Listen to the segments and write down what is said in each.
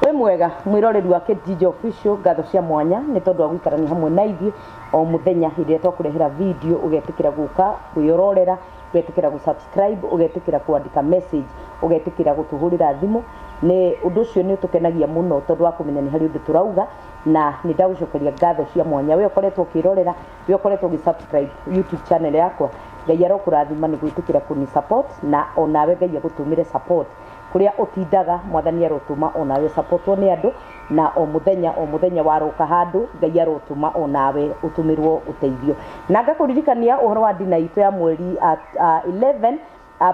Wĩ mwega mwĩroreri wa Kate Ginger Official, ngatho cia mwanya nĩ tondũ wa gũikarania hamwe na ithuĩ o mũthenya hĩndĩ ĩrĩa twakũrehera video ũgetĩkĩra gũka kwĩyororera, ũgetĩkĩra gũ subscribe, ũgetĩkĩra kwandĩka message, ũgetĩkĩra gũtũhũrĩra thimũ. Nĩ ũndũ ũcio nĩ ũtũkenagia mũno tondũ wa kũmenya nĩ harĩ ũndũ tũrauga na nĩ ndagũcokeria ngatho cia mwanya. We ũkoretwo ũkĩrorera, we ũkoretwo ũgĩ subscribe YouTube channel yakwa, Ngai arokũrathima nĩ gwĩtĩkĩra kũni support na onawe Ngai agũtũmĩre support. Kũrĩa ũtindaga, Mwathani arotũma o nawe ũsapotwo nĩ andũ, na o mũthenya o mũthenya waroka handũ, Ngai arotũma o nawe ũtũmĩrwo ũteithio. Na ngakũririkania ũhoro wa dinner itũ ya mweri 11,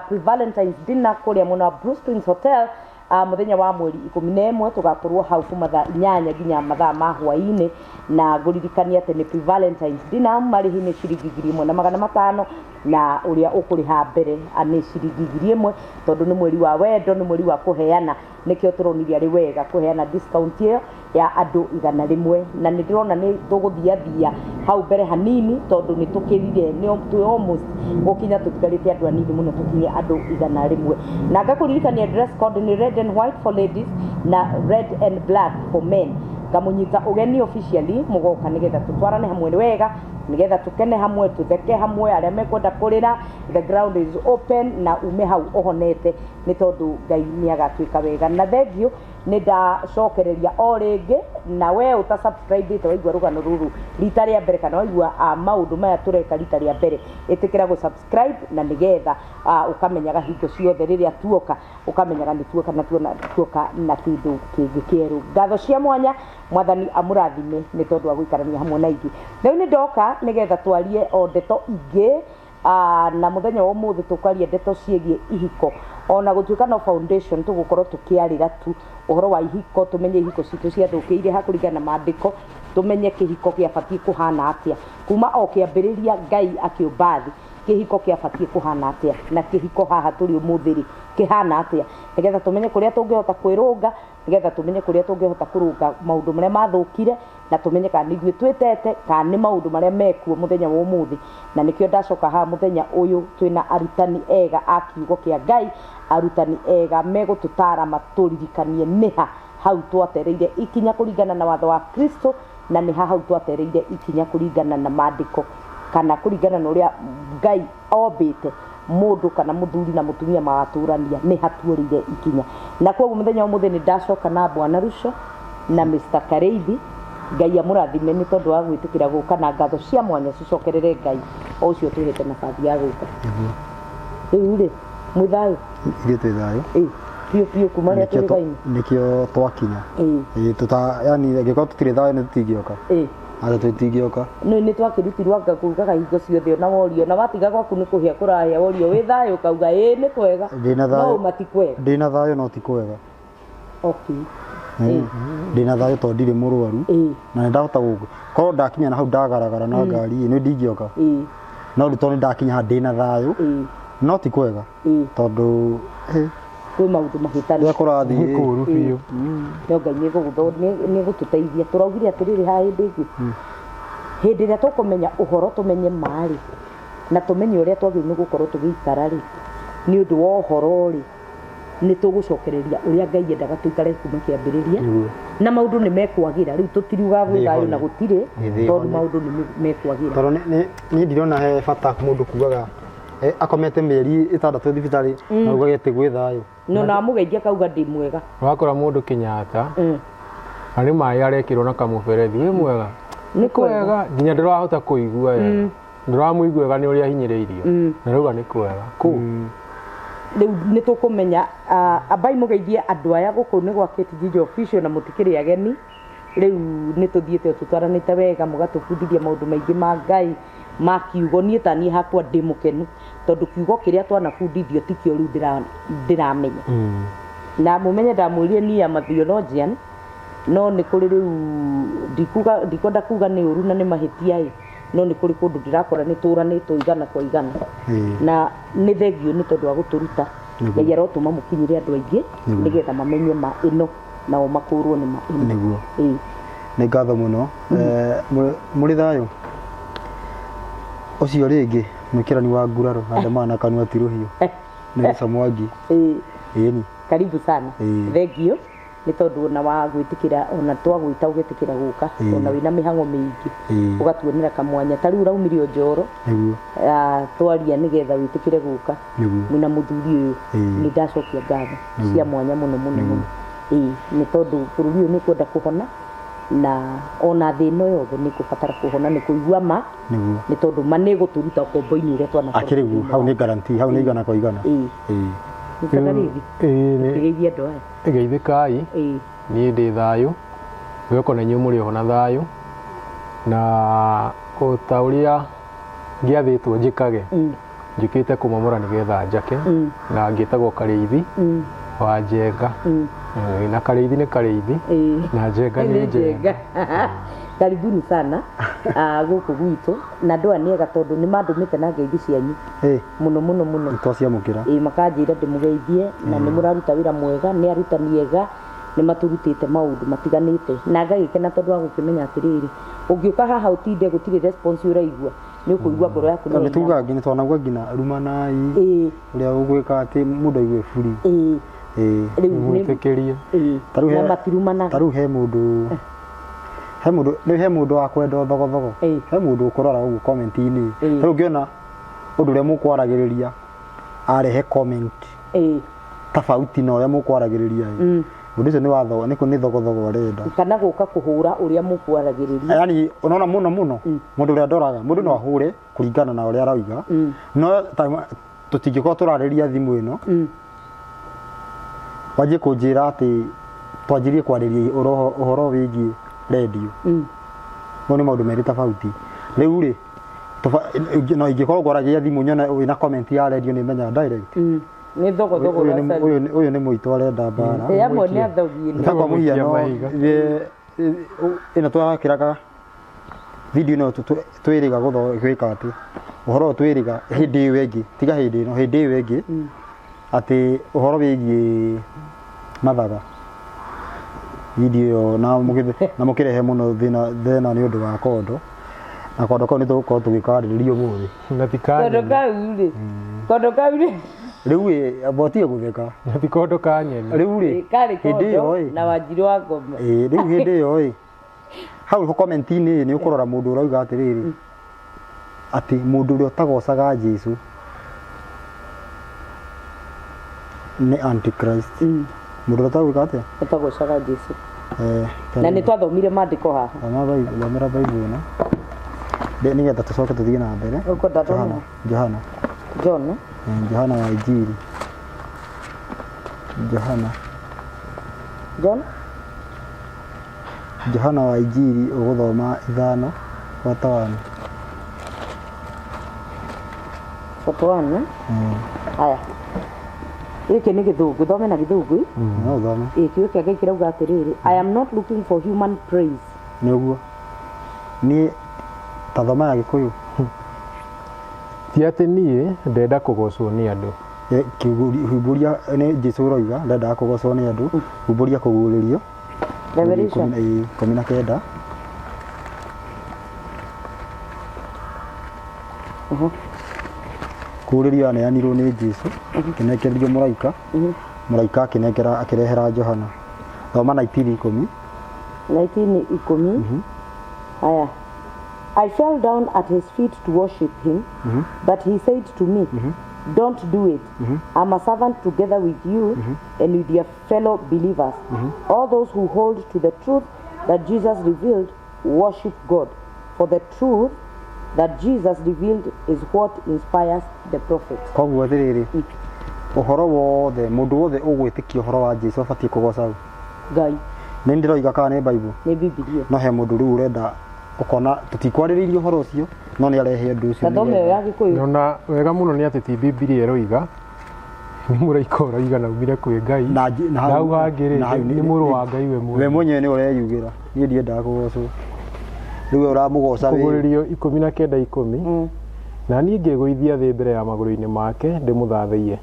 pre-Valentine's dinner kũrĩa mwena wa Blue Springs Hotel, mũthenya wa mweri 11, tũgakorwo hau kuma thaa 8 nginya mathaa ma hwaĩ-inĩ, na ngũririkania atĩ nĩ pre-Valentine's dinner, marĩhi nĩ ciringi 1500, na ũrĩa ũkũrĩha mbere nĩ ciringi 1000, tondũ nĩ mweri wa wendo, nĩ mweri wa kũheana, nĩkĩo tũronire arĩ wega kũheana discount ĩyo ya andũ 100. Na nĩ ndĩrona nĩ tũgũthiathia hau mbere hanini, tondũ nĩ tũkĩrire, nĩ twĩ almost gũkinya, tũtigarĩte andũ anini mũno tũkinye andũ 100. Na ngakũririkania dress code nĩ red and white for ladies na red and black for men. Ngamũnyita ũgeni officially, mũgoka nĩgetha tũtwarane hamwe wega, nĩgetha tũkene hamwe, tũtheke hamwe, arĩa mekwenda kũrĩra, the ground is open, na ume hau ũhonete nĩ tondũ Ngai nĩ agatuĩka wega. Na thengiũ nĩ ndacokereria o rĩngĩ, na we ũta subscribe waigua rũgano rũrũ rita rĩa mbere, kana waigua maũndũ maya tũreka rita rĩa mbere, ĩtĩkĩra gũ subscribe na nĩgetha ũkamenyaga hingo ciothe rĩrĩa tuoka, ũkamenyaga nĩ tuoka na tuona tuoka na kĩndũ kĩngĩ kĩerũ. Ngatho cia mwanya, Mwathani amũrathime nĩ tondũ wa gũikarania hamwe na ithuĩ. Rĩu nĩ ndoka nĩgetha twarie o ndeto ingĩ, na mũthenya wa ũmũthĩ tũkwaria ndeto ciĩgiĩ ihiko, ona gũtuĩka no foundation tũgũkorwo tũkĩarĩra tu ũhoro wa ihiko, tũmenye ihiko citũ ciathũkĩire ha kũringana na maandĩko, tũmenye kĩhiko gĩabatiĩ kũhana atĩa kuma o kĩambĩrĩria Ngai akĩũmba thĩ, kĩhiko kĩabatiĩ kũhana atĩa, na kĩhiko haha tũrĩ ũmũthĩ rĩ kĩhana atĩa, nĩgetha tũmenye kũrĩa tũngĩhota kwĩrũnga, nĩgetha tũmenye kũrĩa tũngĩhota kũrũnga maũndũ marĩa mathũkire, na tũmenye kana nĩ ithuĩ twĩtete kana nĩ maũndũ marĩa mekuo mũthenya wa ũmũthĩ. Na nĩkĩo ndacoka haha mũthenya ũyũ twĩna arutani ega a kiugo kĩa Ngai, arutani ega megũtũtara matũririkanie nĩha hau twatereire ikinya kũringana na watho wa Kristo, na nĩha hau twatereire ikinya kũringana na maandĩko, kana kũringana na ũrĩa Ngai ombĩte mũndũ kana mũthuri na mũtumia magatũrania, nĩ hatuorĩire ikinya. Na koguo mũthenya wa ũmũthĩ nĩ ndacoka na Bwana Ruco na Mr. Kareithi. Ngai amũrathime nĩ tondũ wa gwĩtĩkĩra gũka, na ngatho cia mwanya cicokerere Ngai o ũcio ũtũhete nabathi ya gũka. Rĩu rĩ, mwĩ thayũ? Ithuĩ twĩ thayũ. Ĩ biũ biũ, kuma rĩa Nĩkĩo tũrĩ raini. Nĩkĩo twakinya. Ĩ. Ĩ, tũta yani angĩkorwo tũtirĩ thayũ nĩ tũtingĩoka. Ata tũtingĩoka. Nĩ twakĩrutirwo anga kugaga hingo ciothe, ona worio na watiga gwaku nĩ kũhĩa kũrahĩa, worio wĩ thayũ, ũkauga ĩĩ nĩ kwega. Ndĩna no thayũ. Ũma ti kwega. Ndĩna thayũ no ti kwega. Ndĩna thayũ tondũ ndirĩ mũrwaru. Na nĩ ndahota gũkũ korwo ndakinya na hau ndagaragara na ngari ĩ, nĩ ndingĩoka. No rĩu tondũ nĩ ndakinya haha ndĩna thayũ no ti kwega tondũ kwĩ maũndũ mahĩtanu. Rĩrĩa kũrathiĩ Nĩ kũũru biũ. No Ngai nĩ egũtũteithia. Tũraugire atĩrĩrĩ, haha hĩndĩ ĩngĩ, hĩndĩ ĩrĩa tũkũmenya ũhoro, tũmenye marĩ na tũmenye ũrĩa twagĩrĩirwo nĩ gũkorwo tũgĩikara rĩ, nĩ ũndũ wa ũhoro rĩ, nĩ tũgũcokereria ũrĩa Ngai endaga tũikare kuma kĩambĩrĩria. Na maũndũ nĩ mekwagĩra. Rĩu tũtiriugaga gwĩ thayũ na gũtirĩ. Thĩ tondũ hone. Maũndũ nĩ mekwagĩra. Tondũ niĩ ndirona he bata mũndũ kugaga akomete mĩeri 6 thibitarĩ na ugage atĩ gwĩ thayũ. No na amũgeithia akauga ndĩ mwega. Wakora mũndũ Kenyatta na nĩ maĩ arekĩrwo na kamũberethi, wĩ mwega? Nĩ kwega. Kwega, nginya ndũrahota kũigua wega, ndũramũigua wega nĩ ũrĩa ahinyĩrĩirio, na rauga nĩ kwega kũ. Rĩu nĩ tũkũmenya, ambai mũgeithie andũ aya. Gũkũ nĩ gwa Kate Ginger Official na mũtikĩrĩ ageni. Rĩu nĩ tũthiĩte o tũtwaranĩte wega, mũgatũbundithia maũndũ maingĩ ma Ngai, ma kiugo. Niĩ ta niĩ hakwa ndĩ mũkenu tondũ kiugo kĩrĩa twanabundithio tikĩo rĩu ndĩramenya. Na mũmenye ndamwĩrire niĩ am a theologian, no nĩ kũrĩ rĩu ndikuga, ndikwenda kuga nĩ ũru na nĩ mahĩtia ĩ, no nĩ kũrĩ kũndũ ndĩrakora nĩ tũranĩtwo igana kwa igana. Na nĩ thengio nĩ tondũ wa gũtũruta. Ngai arotũma mũkinyĩre andũ aingĩ nĩgetha mamenye ma ĩno nao makũrwo nĩ ma ĩno. Nĩ ngatho mũno. Mũrĩ thayũ ũcio rĩngĩ mwĩkĩrani wa nguraro na ndemaga na kanua ti rũhiũ nĩ Ruca Mwangi. Ĩni. Karibu sana. Thengio. Nĩ tondũ ona wa gwĩtĩkĩra ona twagwĩta ũgetĩkĩra gũka ona wĩna mĩhang'o mĩingĩ ũgatuonera kamwanya ta rĩu ũraumire o njoro Nĩguo. Twaria nĩgetha wĩtĩkĩre gũka Nĩguo. mwĩna mũthuri ũyũ nĩ ndacokia ngatho cia mwanya mũno mũno mũno. Nĩ tondũ bũrũri ũyũ nĩ ũkwenda kũhona na ona thĩ ĩno yothe nĩ kũbatara kũhona nĩ kũigua ma Nĩguo. nĩ tondũ ma nĩ gũtũruta ũkombo-inĩ ũrĩa twanakorwo Akĩrĩ guo hau nĩ guarantee, hau nĩ igana kwa igana. Nĩ Kĩgeithia andũ aya. Geithĩkai. Niĩ ndĩ thayũ mwĩhoko na inyuĩ mũrĩ oho na thayũ na o ta ũrĩa ngĩathĩtwo njĩkage njũkĩte kũmomora nĩgetha njake na ngĩtagwo Karĩithi wa Njenga. Na Karĩithi nĩ Karĩithi na Njenga nĩ Njenga. Karibuni sana gũkũ gwitũ na andũ aya nĩ ega tondũ nĩ mandũmĩte na ngeithi cianyu mũno mũno mũno. Nĩtwaciamũkĩra. Makanjĩra ndĩmũgeithie na nĩ mũraruta wĩra mwega, nĩ arutani ega, nĩ matũrutĩte maũndũ matiganĩte na ngagĩkena tondũ wa gũkĩmenya atĩrĩrĩ ũngĩũka haha ũtinde gũtirĩ response ũraigua nĩ ũkũigua ngoro yaku nĩ tugaga nginya twanauga nginya rumanai ũrĩa ũgwĩka atĩ mũndũ aigue buri. Rĩu mwĩtĩkĩrie. Na matirumanaga. Ta rĩu he mũndũ rĩu he mũndũ wa kwenda thogothogo he mũndũ ũkũrora ũguo comment-inĩ rĩu ũngĩona ũndũ ũrĩa mũkwaragĩrĩria arehe comment tofauti na ũrĩa mũkwaragĩrĩria mũndũ ũcio nĩ watho nĩ thogothogo arenda kana gũka kũhũra ũrĩa mũkwaragĩrĩria. Yani unaona mũno mũno mũndũ ũrĩa ndoraga mũndũ no ahũre kũringana na ũrĩa arauga no tũtingĩkorwo tũrarĩria thimũ ĩno wanjie kũnjĩra atĩ twanjirie kwarĩria ũhoro wĩgiĩ radio mau nĩ maũndũ merĩ tofauti. Rĩu rĩ no ingĩkorwo ngwaragia thimũ nyone wĩna comment ya radio nĩ menyaga direct nĩ thogothogo ũyũ nĩ mũitũ arenda mbara. Amwe nĩ athogi ta kwa mũhiano ĩno twakĩraga video ĩno twĩrĩga gwĩka atĩ ũhoro ũyũ twĩrĩga hĩndĩ ĩyo ĩngĩ tiga hĩndĩ ĩno hĩndĩ ĩyo ĩngĩ atĩ ũhoro wĩgiĩ mathaga video ĩyo na mũkĩrehe mũno thĩna nĩ ũndũ wa kondo na kondo kau nĩ tũgũkorwo tũgĩkarĩrĩria ũmũthĩ. Na ti ka kondo kau rĩ kondo kau rĩ rĩu ĩ amba ũtige gũtheka na ti kondo ka nyeni rĩu rĩ karĩ hĩndĩ ĩyo kondo ĩ na Wanjirũ wa ngoma. Rĩu hĩndĩ ĩyo ĩ hau comment-inĩ nĩ ũkũrora mũndũ ũrauga atĩrĩrĩ atĩ mũndũ ũrĩa ũtagocaga Jesũ nĩ antichrist. Mũndũ ũrĩa ũtagwĩka atĩa ũtagocaga Jesũ na nĩ twathomire maandĩko haha. Thomera Bible ĩno nĩgetha tũcoke tũthiĩ na mbere. Ũkwenda thome? Johana. John. Johana wa Injili. Johana. John? Johana wa Injili ũgũthoma 5:41. 41? Haya. Gĩkĩ nĩ gĩthũngũ, thome na gĩthũngũ. No ũthome. Kiugo kĩa Ngai kĩrauga atĩrĩrĩ, I am not looking for human praise. Nĩ ũguo. Niĩ ta thoma ya Gĩkũyũ. Ti atĩ niĩ ndenda kũgocwo nĩ andũ. Humbũria nĩ Jesũ ũroiga ndendaga kũgocwo nĩ andũ. Humbũria kũguũrĩrio. Revelation 19. Kũguũrĩrio aneanirwo nĩ Jesũ akĩnengererio mũraika. Mũraika akĩnengera akĩrehera Johana. Thoma 19:10. 19:10. Haya. I fell down at his feet to worship him, but he said to me, Don't do it. I'm a servant together with you and with your fellow believers. All those who hold to the truth that Jesus revealed worship God. For the truth that Jesus revealed is what inspires the prophet. Koguo atĩrĩrĩ, ũhoro wothe mũndũ wothe ũgwĩtĩkia ũhoro wa Jesũ abatiĩ kũgoca Ngai. Nĩ ndĩroiga kana nĩ Bible? Nĩ Bibilia. No he mũndũ rĩu ũrenda ũkona tũtikwarĩrĩirie ũhoro ũcio no nĩ arehe ũndũ ũcio. Gathome ĩyo ya Gĩkũyũ. Ona wega mũno nĩ atĩ ti Bibilia ĩroiga nĩ mũraika ũroiga na umire kwĩ Ngai Na hau hangĩ rĩ nĩ mũrũ wa Ngai we we mwenyewe. mwenyewe nĩ ũreyugĩra niĩ ndiendaga kũgocwo. Rĩu we ũramũgoca wĩ Kũguũrĩrio 19:10 na niĩ ngĩgũithia thĩ mbere ya magũrũ-inĩ make ndĩmũthathaiye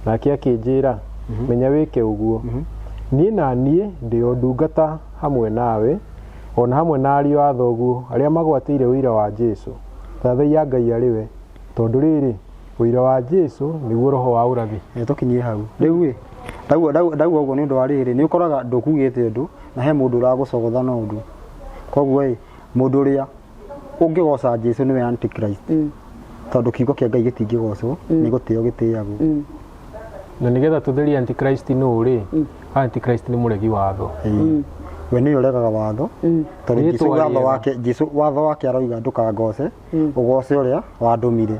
nake akĩnjĩra menya wĩke ũguo niĩ na niĩ ndĩ o ndungata hamwe nawe ona hamwe na ariũ a thoguo arĩa magwatĩire ũira wa Jesũ thathaiya Ngai arĩ we tondũ rĩrĩ ũira wa Jesũ nĩguo roho wa ũrathi. Tũkinyie hau rĩu ĩ Ndauga ũguo nĩ ũndũ wa rĩrĩ, nĩ ũkoraga ndũkugĩte ũndũ na he mũndũ ũragũcogotha na ũndũ. Koguo ĩ, mũndũ ũrĩa ũngĩgoca Jesu nĩwe antichrist. Tondũ kiugo kĩa Ngai gĩtingĩgocwo, nĩ gũtĩo gĩtĩagwo. Na nĩgetha tũtherie antichrist nũ rĩ, antichrist nĩ mũregi watho. We nĩwe ũregaga watho, tondũ Jesu watho wake, Jesu watho wake aroiga ndũkangoce, ũgoce ũrĩa wandũmire.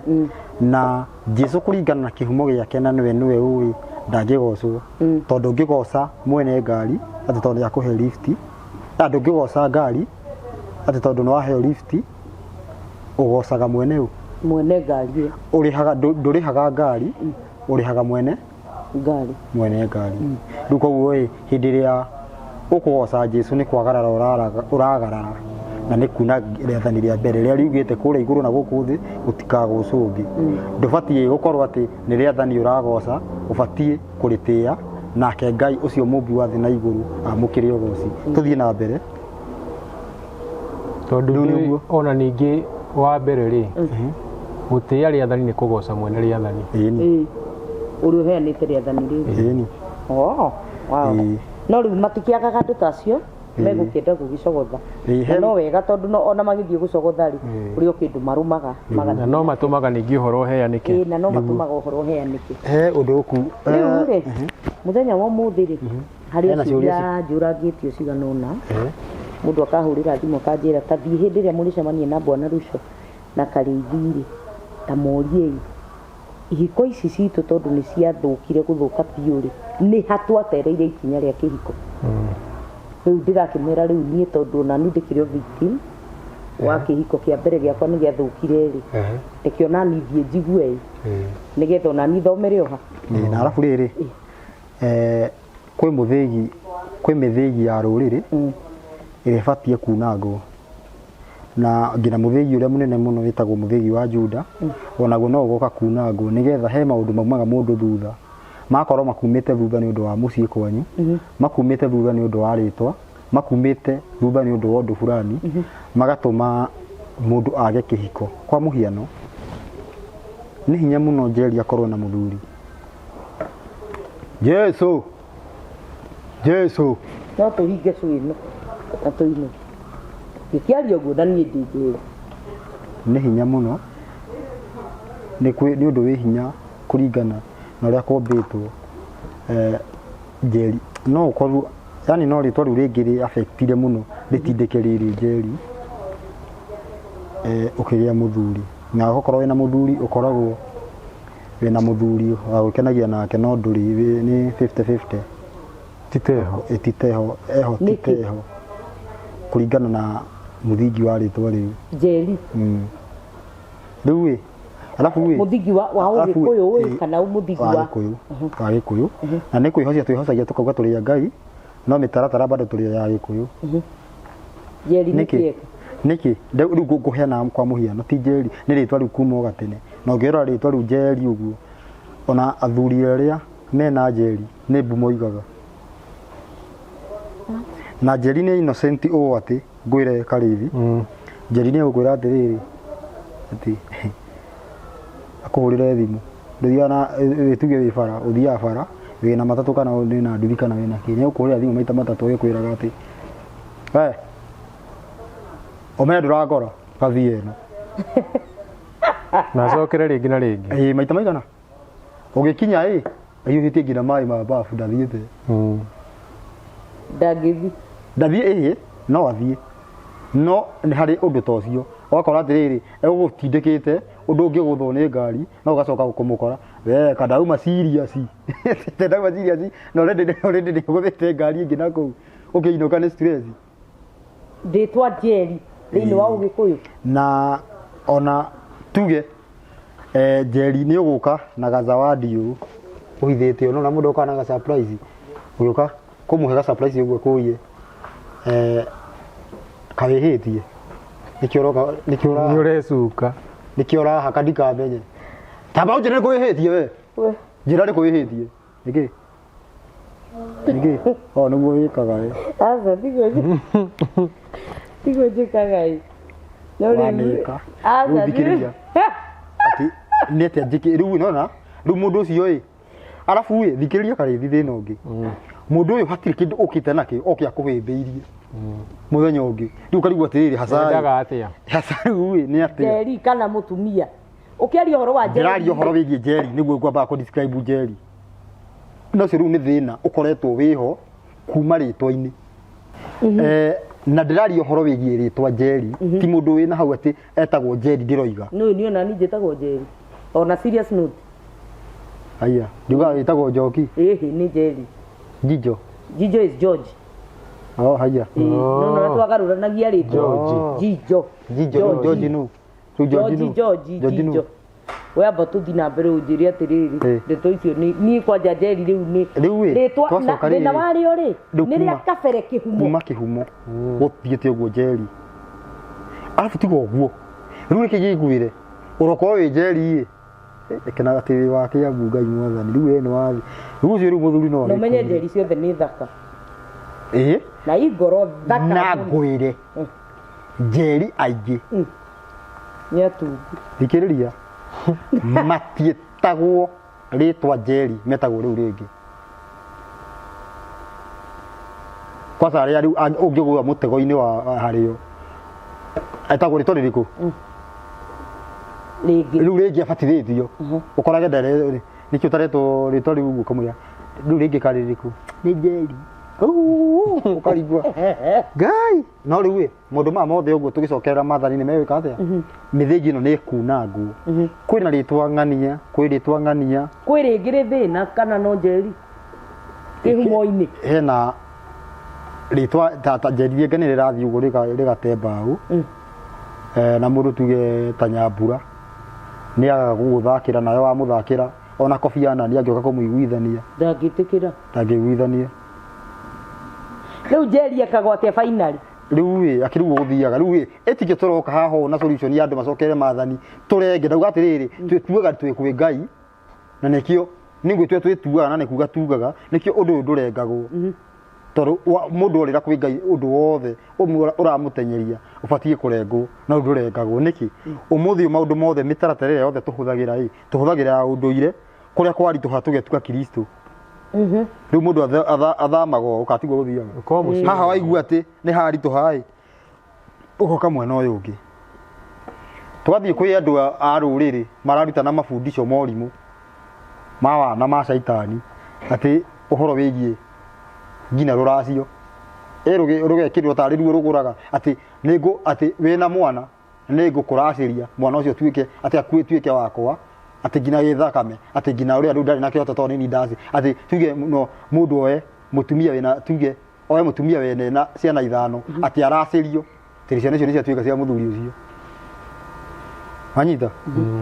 Na Jesu kũringana na kĩhumo gĩake na nĩwe nĩwe ũĩ ndangĩgocwo, tondũ ũngĩgoca mwene ngari atĩ tondũ nĩakũhe lift, ndũngĩgoca ngari atĩ tondũ nĩwaheo lift, ũgocaga mwene ũ? Mwene ngari. Ũrĩhaga, ndũrĩhaga ngari, ũrĩhaga mwene ngari. Mwene ngari. Rĩu koguo ĩ, hĩndĩ ĩrĩa ũkũgoca Jesu nĩ kwagarara ũragarara, na nĩ kuna rĩathani rĩa mbere rĩrĩa riugĩte kũrĩa igũrũ na gũkũ thĩ gũtikagocwo ũngĩ. Ndũbatiĩ gũkorwo atĩ nĩ rĩathani ũragoca, ũbatiĩ kũrĩtĩĩa, nake Ngai ũcio mũmbi wa thĩ na igũrũ amũkĩre ũgoci. Tũthiĩ na mbere. Tondũ ona ningĩ wa mbere rĩ, gũtĩĩa rĩathani nĩ kũgoca mwene rĩathani. Ĩni. Ũrĩa ũheanĩte rĩathani rĩu. Ĩni. Oh, wow. No rĩu matikĩagaga andũ ta acio megũkĩenda gũgĩcogotha. Na no wega tondũ no ona magĩthiĩ gũcogotha rĩ, kũrĩ o kĩndũ marũmaga magathiĩ. Na no matũmaga ningĩ ũhoro ũheanĩke. Na no matũmaga ũhoro ũheanĩke. He ũndũ ũku. Rĩu rĩ, mũthenya wa ũmũthĩ rĩ, harĩ ciũria njũrangĩtio cigana ũna. Mũndũ akahũrĩra thimũ akanjĩra ta thiĩ hĩndĩ ĩrĩa mũrĩcemania na Bwana Ruco na Karĩithi rĩ, ta moriei ihiko ici citũ tondũ nĩ ciathũkire gũthũka biũ rĩ, nĩ ha twatereire ikinya rĩa kĩhiko. Rĩu ndĩrakĩmera rĩu niĩ tondũ ona niĩ ndĩkĩrĩ o victim wa kĩhiko kĩa mbere gĩakwa nĩ gĩathũkire rĩ, reke ona niĩ thiĩ njigue ĩ, nĩgetha ona niĩ thomere o ha. Na arabu rĩrĩ, kwĩ mũthĩgi, kwĩ mĩthĩgi ya rũrĩrĩ ĩrĩa ĩbatiĩ kunangwo. Na nginya mũthĩgi ũrĩa mũnene mũno wĩtagwo mũthĩgi wa Juda, onaguo no ũgoka kunangwo nĩgetha he maũndũ maumaga mũndũ thutha. Makorwo makumĩte thutha nĩ ũndũ wa mũciĩ kwanyu, makumĩte thutha nĩ ũndũ wa rĩtwa, makumĩte thutha nĩ ũndũ wa ũndũ fulani, magatũma mũndũ age kĩhiko. Kwa mũhiano, nĩ hinya mũno Njeri akorwo na mũthuri. Jesu, Jesu. No tũhinge cũ ĩno na tũinũke. Ngĩkĩaria ũguo na niĩ ndĩ njĩra. Nĩ hinya mũno, nĩ ũndũ wĩ hinya kũringana na ũrĩa kũmbĩtwo. Njeri, no ũkorwo, yani no rĩtwa rĩu rĩngĩ rĩ affectire mũno rĩtindĩke rĩrĩ Njeri, ũkĩgĩa mũthuri. Na okorwo wĩna mũthuri ũkoragwo wĩna mũthuri wa gwĩkenagia nake no ndũrĩ, nĩ 50-50. Titeho. Titeho, eho titeho. Kũringana na mũthingi wa rĩtwa rĩu. Njeri. Rĩu ĩ, alafu ĩ, mũthingi wa Ũgĩkũyũ ĩ, kana mũthingi wa Gĩkũyũ, wa Gĩkũyũ. Na nĩ kwĩhocia twĩhocagia tũkauga tũrĩ a Ngai, no mĩtaratara bado tũrĩ ya Gĩkũyũ. Njeri nĩ kĩeka. Nĩkĩ? Rĩu ngũheana kwa mũhiano, ti Njeri, nĩ rĩtwa rĩu kuma o gatene. Na ũngĩrora rĩtwa rĩu Njeri ũguo, ona athuri arĩa mena Njeri nĩ mbu moigaga. Na Njeri nĩ innocent ũũ atĩ, ngwĩre Karĩithi, Njeri nĩ egũkwĩra atĩrĩrĩ, atĩ akũhũrĩre thimũ. Ndũthiaga na, wĩtuge wĩ bara, ũthiaga bara, wĩna matatũ kana wĩna nduthi kana wĩna kĩ. Nĩ egũkũhũrĩra thimũ maita matatũ agĩkwĩraga atĩ, we, ũmenye ndũrakora, gathiĩ ĩno. Na acokere rĩngĩ na rĩngĩ. Ĩĩ, maita maigana? Ũgĩkinya ĩ, aiyũhĩtie nginya maĩ ma bafu ndathiĩte. Ndangĩthiĩ. Ndathiĩ ĩĩ, no athiĩ. No nĩ harĩ ũndũ ta ũcio. Ũgakora atĩrĩrĩ, egũgũtindĩkĩte, ũndũ ũngĩgũthwo nĩ ngari, no ũgacoka kũmũkora. We, kandauma serious. Ndauma serious, na already already nĩ ũgũthĩte ngari ĩngĩ na kũu. Ũkĩinũka nĩ stress. Rĩtwa Njeri thĩinĩ wa Ũgĩkũyũ. Na ona tuge Njeri nĩ ũgũka na gazawadi ũũ ũhithĩte ũũ, na mũndũ okaga na ga surprise, ũgĩũka kũmũhe ga surprise ũguo kũiye, kawĩhĩtie. Nĩkĩo ũroka, nĩkĩo ũra- Nĩ ũrecuka. Nĩkĩo ũrahaka ndikamenye. Tamba ũnjĩre nĩ kwĩhĩtie we. We. Njĩra nĩ kwĩhĩtie. Nĩkĩ? Nĩkĩ? O nĩguo wĩkaga we. Aca, tiguo njĩkaga ĩ. No rĩu- Wanĩka. Aca, Rĩu thikĩrĩria. Atĩ nĩ atĩa njĩkĩ rĩu nona rĩu mũndũ ũcio ĩ Arabu ĩ thikĩrĩria karĩthi thĩna ũngĩ. Mũndũ ũyũ hatirĩ kĩndũ ũkĩte nakĩo oke akũhĩmbĩirie mũthenya ũngĩ. Rĩu ũkarigwo atĩrĩrĩ hasa Wendaga atĩa? Hasa rĩu ĩ nĩ atĩa? Njeri kana mũtumia ũkĩaria ũhoro wa Njeri Ndĩraria ũhoro wĩgiĩ Njeri nĩguo ngwambaga kũ describe Njeri. Na ũcio rĩu nĩ thĩna ũkoretwo wĩho kuma rĩtwa-inĩ. Na ndĩraria ũhoro wĩgiĩ rĩtwa Njeri, ti mũndũ wĩna hau atĩ etagwo Njeri ndĩroiga. Nĩ niĩ ona niĩ njĩtagwo Njeri ona serious note. Aya, ndiugaga wĩtagwo Njoki. Ĩhĩ nĩ Njeri. Njijo. Njijo is George. Oh, haya. No no twagarũranagia rĩtwa. George. Njijo. Njijo, George no. Rĩu George George no. George George no. Njijo. We amba tũthiĩ na mbere ũnjĩre atĩrĩrĩ, ndeto icio nĩ niĩ kwanja Njeri rĩu nĩ Rĩu ĩ, rĩtwa na twacoka thĩna rĩrĩ. warĩo rĩ Rĩu nĩ rĩa kuma- kabere kĩhumo. Kuma kĩhumo gũthiĩte ũguo Njeri. Arabu tiga ũguo. Rĩu nĩkĩ gĩkuĩre? Ũrokorwo wĩ Njeri ĩ. Kenaga atĩ wĩ wa Kĩambu Ngai mwathani. Rĩu we nĩ wathi. Rĩu ũcio rĩu mũthuri no Na ũmenye agĩkuire. Njeri ciothe nĩ thaka. Ĩ? Na i ngoro thaka Na mũno. ngwĩre. Njeri aingĩ. Nĩ atungu. Thikĩrĩria. Matiĩtagwo rĩtwa Njeri, metagwo rĩu rĩngĩ. Kwanza arĩa rĩu ũngĩgũa mũtego-inĩ wa harĩo. Etagwo rĩtwa rĩrĩkũ? Rĩngĩ. Rĩu rĩngĩ abatithĩtio. Ũkorage ndare nĩkĩo ũtaretwo rĩtwa rĩu ũguo ũkamwĩra rĩu rĩngĩ karĩ rĩrĩkũ? Nĩ Njeri. Ũkarigwo. Ngai! No rĩu ĩ, maũndũ maya mothe ũguo tũgĩcokerera maathani nĩ megwĩka atĩa? Mĩthĩngi ĩno nĩ ĩkunangwo. Kwĩna rĩtwa ng'ania, kwĩ rĩtwa ng'ania. Kwĩ rĩngĩ rĩ thĩna kana no Njeri? Kĩhumo-inĩ. Hena rĩtwa ta Njeri rĩngĩ nĩ rĩrathiĩ ũguo rĩgate mbaũ. Na mũndũ tuge ta Nyambura nĩ agaga gũgũthakĩra nawe wamũthakĩra ona Kofi Annan angĩũka kũmũiguithania. Ndangĩtĩkĩra. Ndangĩiguithania. Rĩu Njeri ekagwo atĩa finally? Rĩu ĩ, akĩrĩ ũguo gũthiaga. Rĩu ĩ, ĩtikĩo tũroka haha ũũ na solution ya andũ macokere maathani tũrenge. Ndauga atĩrĩrĩ, twĩtuaga twĩ kwĩ Ngai na nĩkĩo nĩ gwĩtua twĩtuaga na nĩ kuga tugaga nĩkĩo ũndũ ũyũ ndũrengagwo. Tondũ mũndũ orĩra kwĩ Ngai ũndũ wothe ũmwe ũramũtenyeria ũbatiĩ kũrengwo na ũndũ ndũrengagwo. Nĩkĩ? Ũmũthĩ ũyũ maũndũ mothe mĩtaratara ĩrĩa yothe tũhũthagĩra ĩ, tũhũthagĩra ya ũndũire kũrĩa kwaritũha tũgetua Kristo. Rĩu mũndũ athamaga ũũ katigwo gũthiaga. Ũkorwo mũciĩ. Haha waigua atĩ nĩ haritũha ĩ, ũgoka mwena ũyũ ũngĩ. Twathiĩ kwĩ andũ a rũrĩrĩ mararutana mabundisho morimũ ma wana ma caitani atĩ ũhoro wĩgiĩ nginya rũracio. Ĩ rũgekĩrwo tarĩ ruo rũgũraga atĩ nĩngũ atĩ wĩna mwana nĩngũkũracĩria mwana ũcio tuĩke atĩ akue tuĩke wakwa atĩ nginya gĩthakame atĩ nginya ũrĩa rĩu ndarĩ na kĩhoto tondũ nĩ ndaci atĩ tuge no mũndũ oe mũtumia wĩna tuge oe mũtumia wene na ciana ithano atĩ aracĩrio atĩ ciana icio nĩ ciatuĩka cia mũthuri ũcio. Wanyita?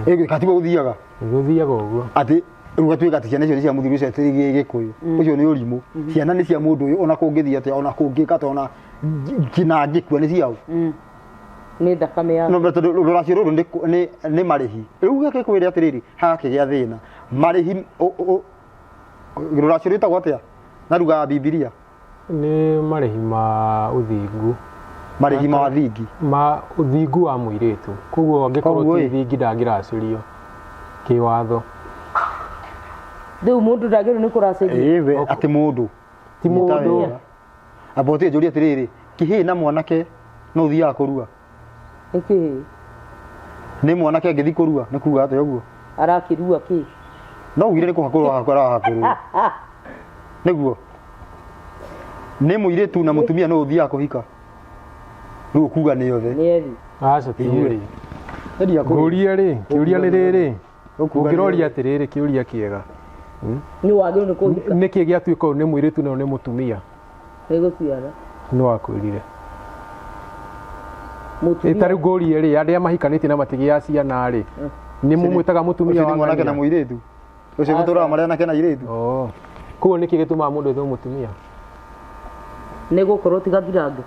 Ĩ katigwo gũthiaga. Gũthiaga ũguo. Atĩ rĩu gatuĩka atĩ ciana icio nĩ cia mũthuri ũcio atĩ Gĩkũyũ. Ũcio nĩ ũrimũ. Ciana nĩ cia mũndũ ũyũ ona kũngĩthiĩ atĩa ona kũngĩka atĩa ona nginya angĩkua nĩ ciaũ. Nĩ thakame ya. No, tondũ rũracio rũrũ nĩ marĩhi. Rĩu gĩake kwĩre atĩrĩrĩ, hagakĩgĩa thĩna. Marĩhi, rũracio rwĩtagwo atĩa? Na ruga ya Bibilia. Nĩ marĩhi ma ũthingu. Marĩhi ma thingi. Ma ũthingu wa mũirĩtu. Koguo angĩkorwo Koguo ti ĩ. thingi ndangĩracĩrio kĩwatho. Rĩu mũndũ ndagĩrĩirwo nĩ kũracĩrio. Ĩ we, atĩ mũndũ. Ti Nyita mũndũ. wega. Amba ũtige njũrie atĩrĩrĩ, kĩhĩĩ na mwanake no ũthiaga kũrua? Nĩ kĩhĩĩ. Nĩ mwanake angĩthiĩ kũrua, nĩ kuga atĩa ũguo? Arakĩrua kĩ? No ugire nĩ kũhakũrwo arahakũrwo. Nĩguo. Nĩ mũirĩtu na mũtumia no ũthiaga kũhika? Rĩu ũkuga nĩ othe. Nĩ eri. Aca ti Igue. eri. Eri akũrũ. Ngũrie rĩ, kĩũria nĩ rĩrĩ. Ũkuga nĩ Ũngĩroria othe. atĩrĩrĩ, kĩũria kĩega. Nĩ wagĩrĩirwo nĩ kũhika. Nĩkĩ gĩatuĩka ũyũ nĩ mũirĩtu na ũyũ nĩ mũtumia? Nĩ gũciara. Nĩ wakwĩrire. Mũtumia. Ta rĩu ngũrie rĩ, arĩa mahikanĩtie na matigĩaga ciana rĩ, nĩ mũmwĩtaga mũtumia Ũcio nĩ wa mwanake na ng'ania? mũirĩtu. Ũcio mũtũraga marĩ anake na airĩtu. Oh. Koguo nĩkĩ gĩtũmaga mũndũ ethwo mũtumia? Nĩ gũkorwo ti gathirange.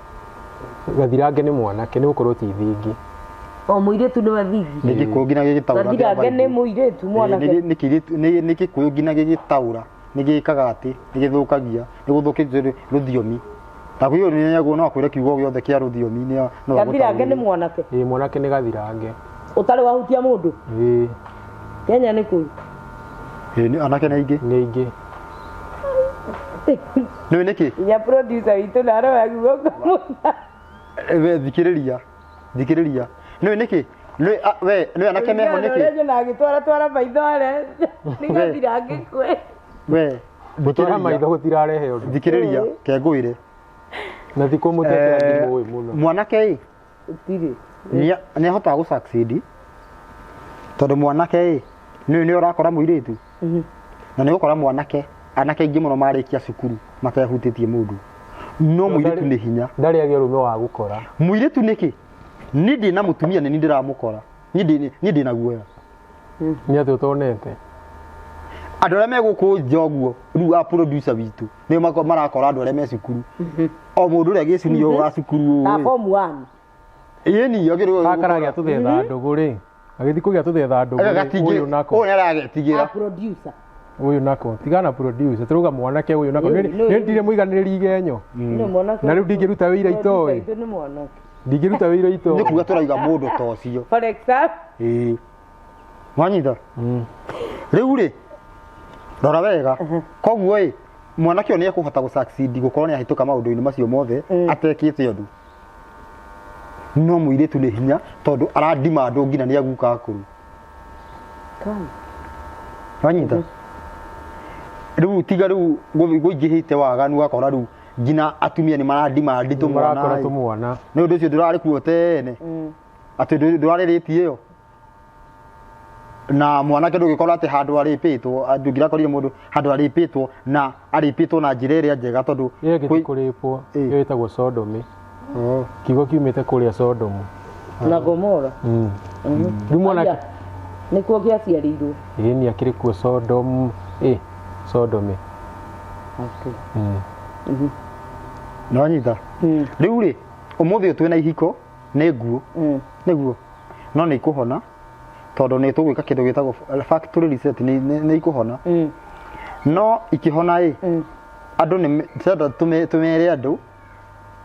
Gathirange nĩ mwanake, nĩ gũkorwo ti thingi. O mũirĩtu nĩwe thingi. Nĩ gĩkũyũ nginya gĩgĩtaũra kĩa Gathirange nĩ Bible. mũirĩtu mwanake. Nĩ kĩirĩtu, nĩ gĩkũyũ nginya gĩgĩtaũra, nĩ gĩkaga atĩ, nĩ gĩthũkagia, nĩ gũthũkĩtie rũthiomi. Ta kwĩ ũrĩa nyaguo no akwĩre kiugo gĩothe kĩa rũthiomi nĩ no Gathirange nĩ agũtaũrĩre. mwanake. Ĩĩ mwanake nĩ gathirange. Ũtarĩ wahutia mũndũ? Ĩĩ. Kenya nĩ kũu. Ĩĩ anake nĩ aingĩ. Nĩ aingĩ. Nĩ nĩkĩ? Ya producer witũ na aroya guoko mũno. We thikĩrĩria. Thikĩrĩria. Nĩ nĩkĩ? Nĩ we nĩ anake meho nĩkĩ? Ũrĩa nyona agĩtwara twara maitho arĩa nĩgathira ngĩkwe. We gũtwara maitho gũtirarehe ũndũ. Thikĩrĩria kengũire. Na thikũ mũtetea ndimũĩ mũno. Mwanake ĩ Gũtirĩ. nĩ ahotaga gũ succeed tondũ mwanake ĩ nĩ ũrakora mũirĩtu na nĩ ũgũkora mwanake anake aingĩ mũno marĩkia cukuru matehutĩtie mũndũ no mũirĩtu nĩ hinya ndarĩ agĩa ũrũme wa gũkora mũirĩtu nĩkĩ niĩ ndĩ na mũtumia nĩ niĩ ndĩramũkora niĩ ndĩ na guoya nĩ atĩ ũtonete andũ arĩa me gũkũ nja ũguo rĩu a producer witũ nĩo marakora andũ arĩa me cukuru o mũndũ ũrĩa gĩcunio wa cukuru ta form 1 ĩni agĩrĩirwo gakaragia tũthetha ndũgũ rĩ agĩthiĩ kũgĩa tũthetha ndũgũ ũyũ nako ũyũ nĩaragetigĩra producer ũyũ nako tigana producer tũrauga mwanake ũyũ nako nĩ ndire mũiganĩrĩri igenyo na rĩu ndingĩruta wĩira itoĩ ndingĩruta wĩira itoĩ nĩ kuga tũrauga mũndũ ta ũcio for example ĩĩ mwanyita rĩu rĩ rora wega koguo ĩ mwanake ũyũ nĩekũhota gũ succeed gũkorwo nĩahĩtũka maũndũ-inĩ macio mothe atekĩte ũndũ no mũirĩtu nĩ hinya tondũ arandima andũ nginya nĩ aguka akũrũ wanyita rĩu tiga rĩu gũingĩhĩte waganu ũgakora rĩu nginya atumia nĩ marandima tũmwana tũmwana nĩ ũndũ ũcio ndũrarĩ kuo tene atĩ ndũrarĩ rĩti ĩyo na mwanake ndũngĩkorwo atĩ handũ arĩpĩtwo ndũngĩrakorire mũndũ handũ arĩpĩtwo na arĩpĩtwo na njĩra ĩrĩa njega tondũ ĩyo ĩngĩ ti kũrĩpwo ĩyo ĩtagwo sodomy kiugo kiumĩte kũrĩa Sodomu na Gomora rĩu mwanake nĩkuo gĩaciarĩirwo ĩĩ nĩ akĩrĩ kuo Sodomu ĩ sodomy nĩwanyita rĩu rĩ ũmũthĩ ũyũ twĩna ihiko nĩ nguo nĩguo no nĩ ikũhona tondũ nĩ tũgwĩka kĩndũ gĩtagwo factory reset nĩ ikũhona no ikĩhona ĩ andũ nĩ tenda tũmere andũ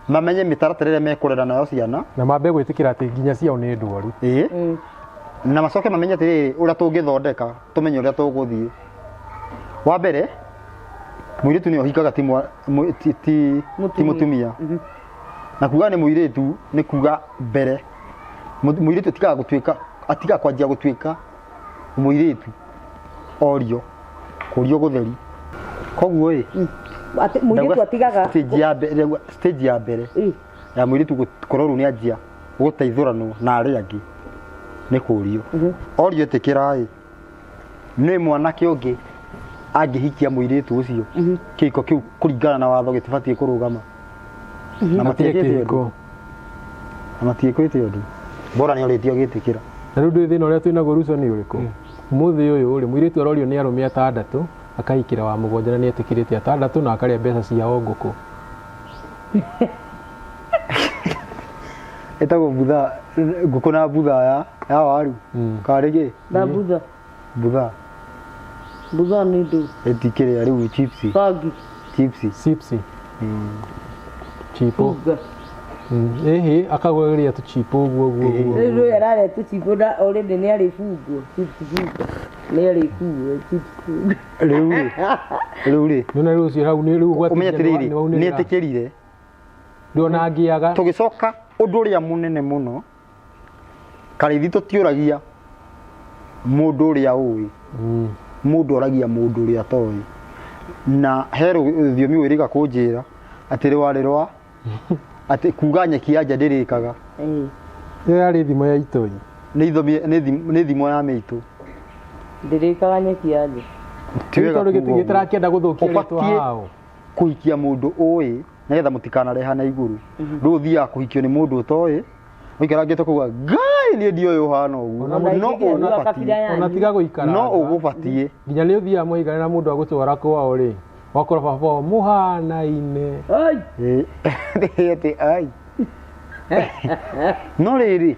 mamenye mĩtaratara ĩrĩa mekũrera nayo ciana na mambe gwĩtĩkĩra atĩ nginya ciao nĩ ndwaru ĩĩ na macoke mamenye atĩrĩrĩ ũrĩa tũngĩthondeka tũmenye ũrĩa tũgũthiĩ wa mbere mũirĩtu nĩ ohikaga ti mũtumia na kuga nĩ mũirĩtu nĩ kuga mbere mũirĩtu atigaga gũtuĩka atigaga kwanjia gũtuĩka mũirĩtu orio kũrio gũtheri koguo ĩ mũirĩtu atigaga stage ya mbere ya mũirĩtu gũkorwo rĩu nĩ anjia gũteithũranwo na arĩa angĩ nĩ kũrio orio ĩtĩkĩra ĩ nĩ mwanake ũngĩ angĩhikia mũirĩtu ũcio kĩhiko kĩu kũringana na watho gĩtibatiĩ kũrũgama na matiĩkĩte ũndũ na matiĩkĩte ũndũ bora nĩ orĩtio gĩtĩkĩra na rĩu ndũĩ thĩna ũrĩa twĩnaguo Ruco nĩ ũrĩkũ mũthĩ ũyũ rĩ mũirĩtu arorio nĩ arũme atandatũ akahikĩra wa mũgwanja na nĩ etĩkĩrĩte atandatũ na akarĩa mbeca ciao ngũkũ ĩtagwo butha ngũkũ na butha ya waru karĩ kĩ na butha butha butha nĩ ndũ ĩtikĩrĩa rĩu chipsi bangi chipsi chipsi chipo ĩhĩ akagũrĩria tũchipo ũguo ũguo ũguo rĩu ararĩa tũchipo na already nĩ arĩbungwo chips bunga nĩ arĩkuo chips rĩu rĩ rĩu rĩ nĩona rĩu ũcio hau nĩ rĩu ũmenye atĩrĩrĩ nĩ etĩkĩrire rĩu ona angĩaga tũgĩcoka ũndũ ũrĩa mũnene mũno Karĩithi tũtiũragia mũndũ ũrĩa ũĩ mũndũ oragia mũndũ ũrĩa atoĩ na he rũthiomi wĩrĩga kũnjĩra atĩ rwarĩ rwa atĩ kuga nyeki ya nja ndĩrĩkaga ĩyo yarĩ thimo ya itoi nĩ thimo ya mĩitũ ndĩrĩkaga nyeki ya nja tondũ gĩtarakĩenda gũthũkia rĩtwa hao kũhikia mũndũ ũĩ nĩgetha mũtikanarehane igũrũ rĩu ũthiaga kũhikio nĩ mũndũ ũtoĩ ũikarangĩte kuga ngai niĩ ndiũĩ ũhana ũguo no ona tiga gũikara no ũgũbatiĩ nginya nĩ ũthiaga mũhikane na mũndũ agũtwara kwao rĩ wakora baba wao mũhanaine atĩ ai no rĩrĩ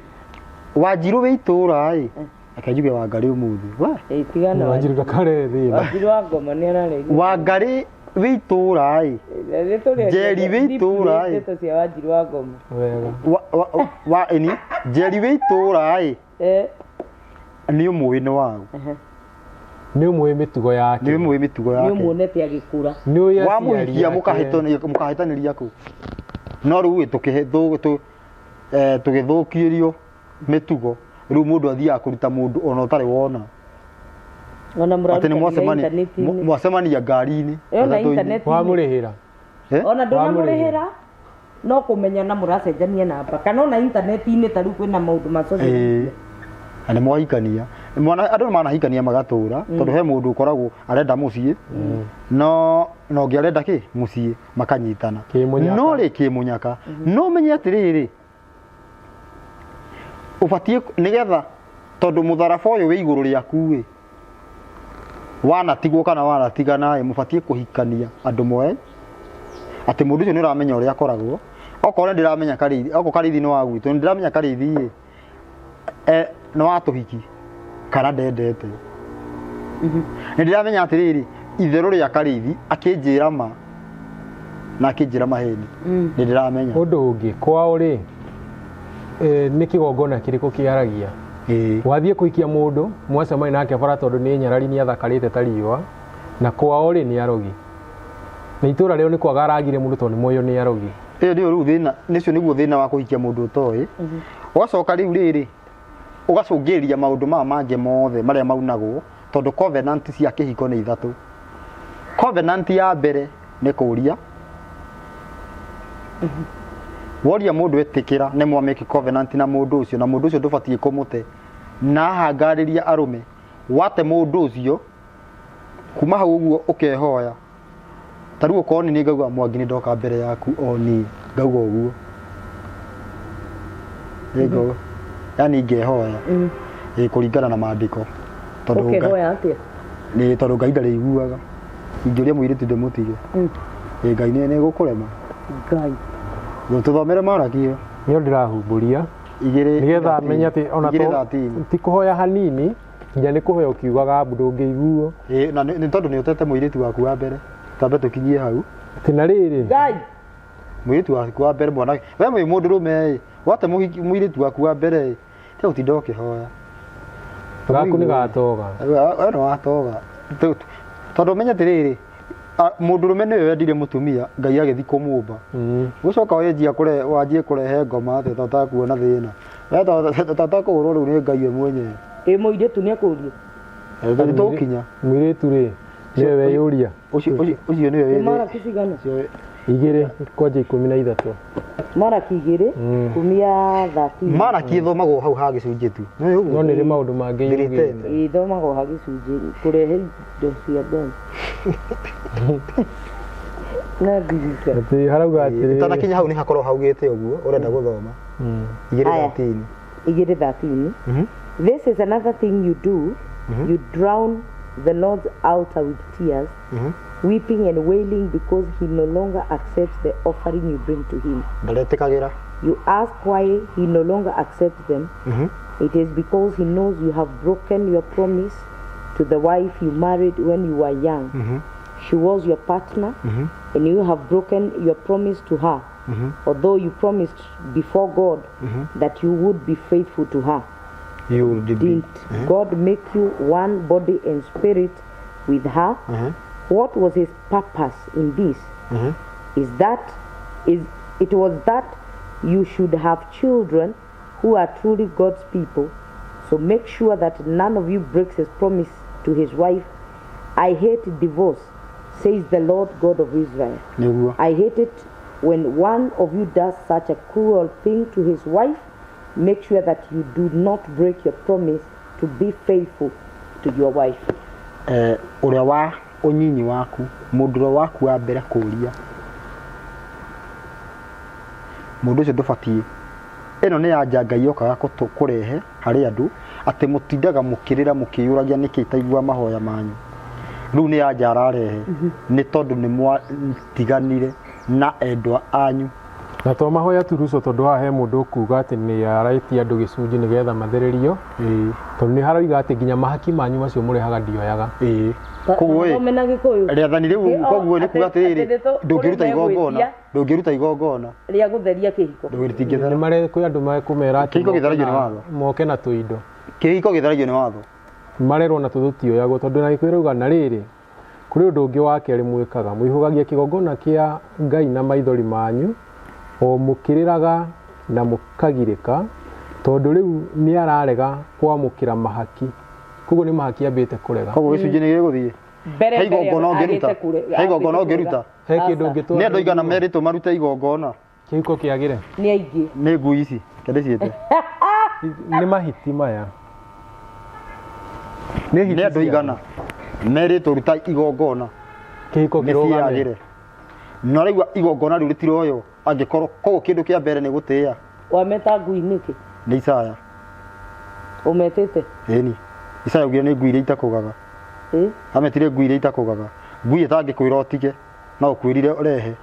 Wanjirũ wĩ itũũra ĩ reke njuge Wangarĩ ũmũthĩ Wanjirũ ndakare thĩna Wanjirũ wa ngoma nĩ ararĩ Wangarĩ wĩ itũũra ĩ Njeri wĩ itũũra ĩ ndeto cia Wanjirũ wa ngoma wega wa ĩni Njeri wĩ itũũra ĩ nĩ ũmũĩ nĩ waũ Nĩ ũmũĩ mĩtugo yake. Nĩ ũmũĩ mĩtugo Nĩ yake. ũmuonete agĩkũra. Nĩ ũĩ aciari Wamũhikia ake. mũkahĩtanĩria kũ. No rĩu tũgĩthũkĩrio mĩtugo. Rĩu mũndũ athiaga kũruta mũndũ ona ũtarĩ wona. Ona Atĩ nĩ mũrarutanĩra mwacemania intaneti-inĩ. mwacemania ngari-inĩ. Ĩyo na matatũ-inĩ. intaneti-inĩ. Wamũrĩhĩra. Ona ndũnamũrĩhĩra no kũmenya na mũracenjania namba kana ona intaneti-inĩ ta rĩu kwĩna maũndũ ma social media. Na nĩ mwahikania. Andũ manahikania magatũra tondũ he mũndũ ũkoragwo arenda mũciĩ no na ũngĩ arenda kĩ mũciĩ makanyitana. Kĩmũnyaka. No rĩ kĩmũnyaka. No menye atĩrĩrĩ ũbatiĩ nĩgetha tondũ mũtharaba ũyũ wĩ igũrũ rĩaku ĩ wanatigwo kana wanatigana ĩ mũbatiĩ kũhikania andũ moe atĩ mũndũ ũcio nĩ ũramenya ũrĩa akoragwo. Okorwo nĩ ndĩramenya Karĩithi, okorwo Karĩithi nĩ wa gwitũ, nĩ ndĩramenya Karĩithi ĩ nĩ wa tũhiki kana ndendete. Nĩ ndĩramenya atĩrĩrĩ itherũ rĩa Karĩithi akĩnjĩra ma na akĩnjĩra maheni. Nĩ ndĩramenya. Ũndũ ũngĩ kwao rĩ nĩ kĩgongona kĩrĩkũ kĩaragia. Wathiĩ kũhikia mũndũ mwacemania nake bara tondũ nĩ nyarari nĩ athakarĩte ta riũa na kwao rĩ nĩ arogi. Na itũra rĩo nĩ kwaga aragire mũndũ tondũ nĩ moyo nĩ arogi. Ĩyo nĩyo rĩu thĩna, nĩcio nĩguo thĩna wa kũhikia mũndũ ũtoĩ. Ũgacoka rĩu rĩrĩ ũgacũngĩrĩria maũndũ maya mangĩ mothe marĩa maunagwo tondũ covenant cia kĩhiko nĩ ithatũ. Covenant ya mbere nĩ kũria. Woria mũndũ etĩkĩra nĩ mwamake covenant na mũndũ ũcio na mũndũ ũcio ndũbatiĩ kũmũte. Na hangarĩria arũme wate mũndũ ũcio kuma hau ũguo ũkehoya. Ta rĩu okorwo nĩ ngauga Mwangi nĩ ndoka mbere yaku o niĩ ngauga ũguo. Nĩngauga yani ngehoya. Kũringana na maandĩko. Tondũ Ũkehoya atĩa? Nĩ tondũ Ngai ndarĩ iguaga. Ingĩũria mũirĩtu ndĩmũtige. Ngai nĩ gũkũrema. Ngai. Tũthomere Maraki ĩyo. Nĩyo ndĩrahumbũria. Igĩrĩ Nĩgetha menye atĩ ona igĩrĩ thirteen. ti kũhoya hanini nginya nĩ kũhoya ũkiugaga mbu ndũngĩiguo. Na nĩ tondũ nĩ ũtete mũirĩtu waku wa mbere. Twambe tũkinyie hau. Atĩ na rĩrĩ. Ngai. Mũirĩtu waku wa mbere mwanake. We mwĩ mũndũ rũme ĩ. Wate mũirĩtu waku wa mbere ĩ. Te ũtinda ũkĩhoya. Gaku nĩ gatoga. We nĩ watoga. Tondũ ũmenye atĩrĩrĩ, mũndũ rũme nĩwe wendire mũtumia, Ngai agĩthiĩ kũmũmba. Gũcoka wanjie kũrehe, wanjie kũrehe ngoma atĩ to takuona thĩna. We to takũhũrwo rĩu nĩ Ngai we mwenyewe. Ĩ mũirĩtu nĩ ekũrio? Nĩ tũkinya. Mũirĩtu rĩ, nĩwe weyũria. Ũcio nĩwe wĩ Nĩ Maraki cigana? Igĩrĩ kwanja 13. Maraki igĩrĩ, kumia 13. Maraki ĩthomagwo hau ha gĩcunjĩ tu. No nĩ rĩ maũndũ mangĩ yugĩte. Ĩthomagwo ha gĩcunjĩ kũrehe indo cia Ngai. Na ndirika. Atĩ harauga atĩrĩrĩ. Ũtanakinya hau nĩ hakorwo haugĩte ũguo ũrenda gũthoma. Igĩrĩ 13. Igĩrĩ 13. This is another thing you do. You drown the Lord's altar with tears, weeping and wailing because he no longer accepts the offering you bring to him. Ndaretĩkagĩra. You ask why he no longer accepts them. It is because he knows you have broken your promise to the wife you married when you were young. She was your partner, and you have broken your promise to her, although you promised before God that you would be faithful to her. You will be. Didn't God make you one body and spirit with her? What was his purpose in this? It was that you should have children who are truly God's people. So make sure that none of you breaks his promise to his wife. I hate divorce, says the Lord God of Israel. I hate it when one of you does such a cruel thing to his wife. Make sure that you do not break your promise to be faithful to your wife. Ũrĩa wa ũnyinyi waku, mũndũ ũrĩa waku wa mbere kũria. Mũndũ ũcio ndũbatiĩ. Ĩno nĩ anja Ngai okaga kũrehe harĩ andũ atĩ mũtindaga mũkĩrĩra mũkĩyũragia nĩkĩ itaigua mahoya manyu. Rĩu nĩ anja ararehe nĩ tondũ nĩ mwatiganire na endwa anyu. Na to mahoya tu Ruco tondũ haha he mũndũ ũkuga atĩ nĩ araitia andũ gĩcunjĩ nĩgetha mathererio. Tondũ nĩ haroiga atĩ nginya mahaki manyu macio mũrehaga ndioyaga. Koguo ĩ, Thome na Gĩkũyũ. rĩathani rĩu koguo nĩ kuga atĩrĩrĩ, ndũngĩruta kũrĩ igongona, megwĩtia ndũngĩruta igongona rĩa gũtheria kĩhiko. Ndũngĩtingĩthera. Nĩ mare kwĩ andũ mekũmera atĩ Kĩhiko gĩtheragio nĩ watho. moke na tũindo. Kĩhiko gĩtheragio nĩ watho. Marerwo na tũtioyagwo tondũ na Gĩkũyũ rauga na rĩrĩ kũrĩ ũndũ ũngĩ wa kerĩ mwĩkaga mũihũgagia kĩgongona kĩa Ngai na maithori manyu o mũkĩrĩraga na mũkagirĩka tondũ rĩu nĩ ararega kwamũkĩra mahaki koguo nĩ mahaki ambĩte kũrega. Koguo gĩcunjĩ nĩ gĩgũthiĩ. Mbere He igongona ũngĩruta. He igongona ũngĩruta. He kĩndũ ũngĩtwara. Nĩ andũ aigana merĩtwo marute igongona? Kĩhiko kĩagĩre. Nĩ aingĩ. Nĩ ngui ici. Kende ciĩte. Nĩ mahiti maya. Nĩ Nĩ andũ aigana merĩtwo ruta igongona. Kĩhiko kĩrũgame. Na ũraigua igongona rĩu rĩtiroywo angĩkorwo koguo kĩndũ kĩa mbere nĩ gũtĩĩa. Wameta ngui nĩkĩ? Nĩ Isaya. Ũmetĩte? Ĩni. Isaya augire nĩ ngui iria itakũgaga. Ĩ? Ametire ngui iria itakũgaga. Ngui ĩtangĩkwĩra ũtige no ũkwĩrire ũrehe.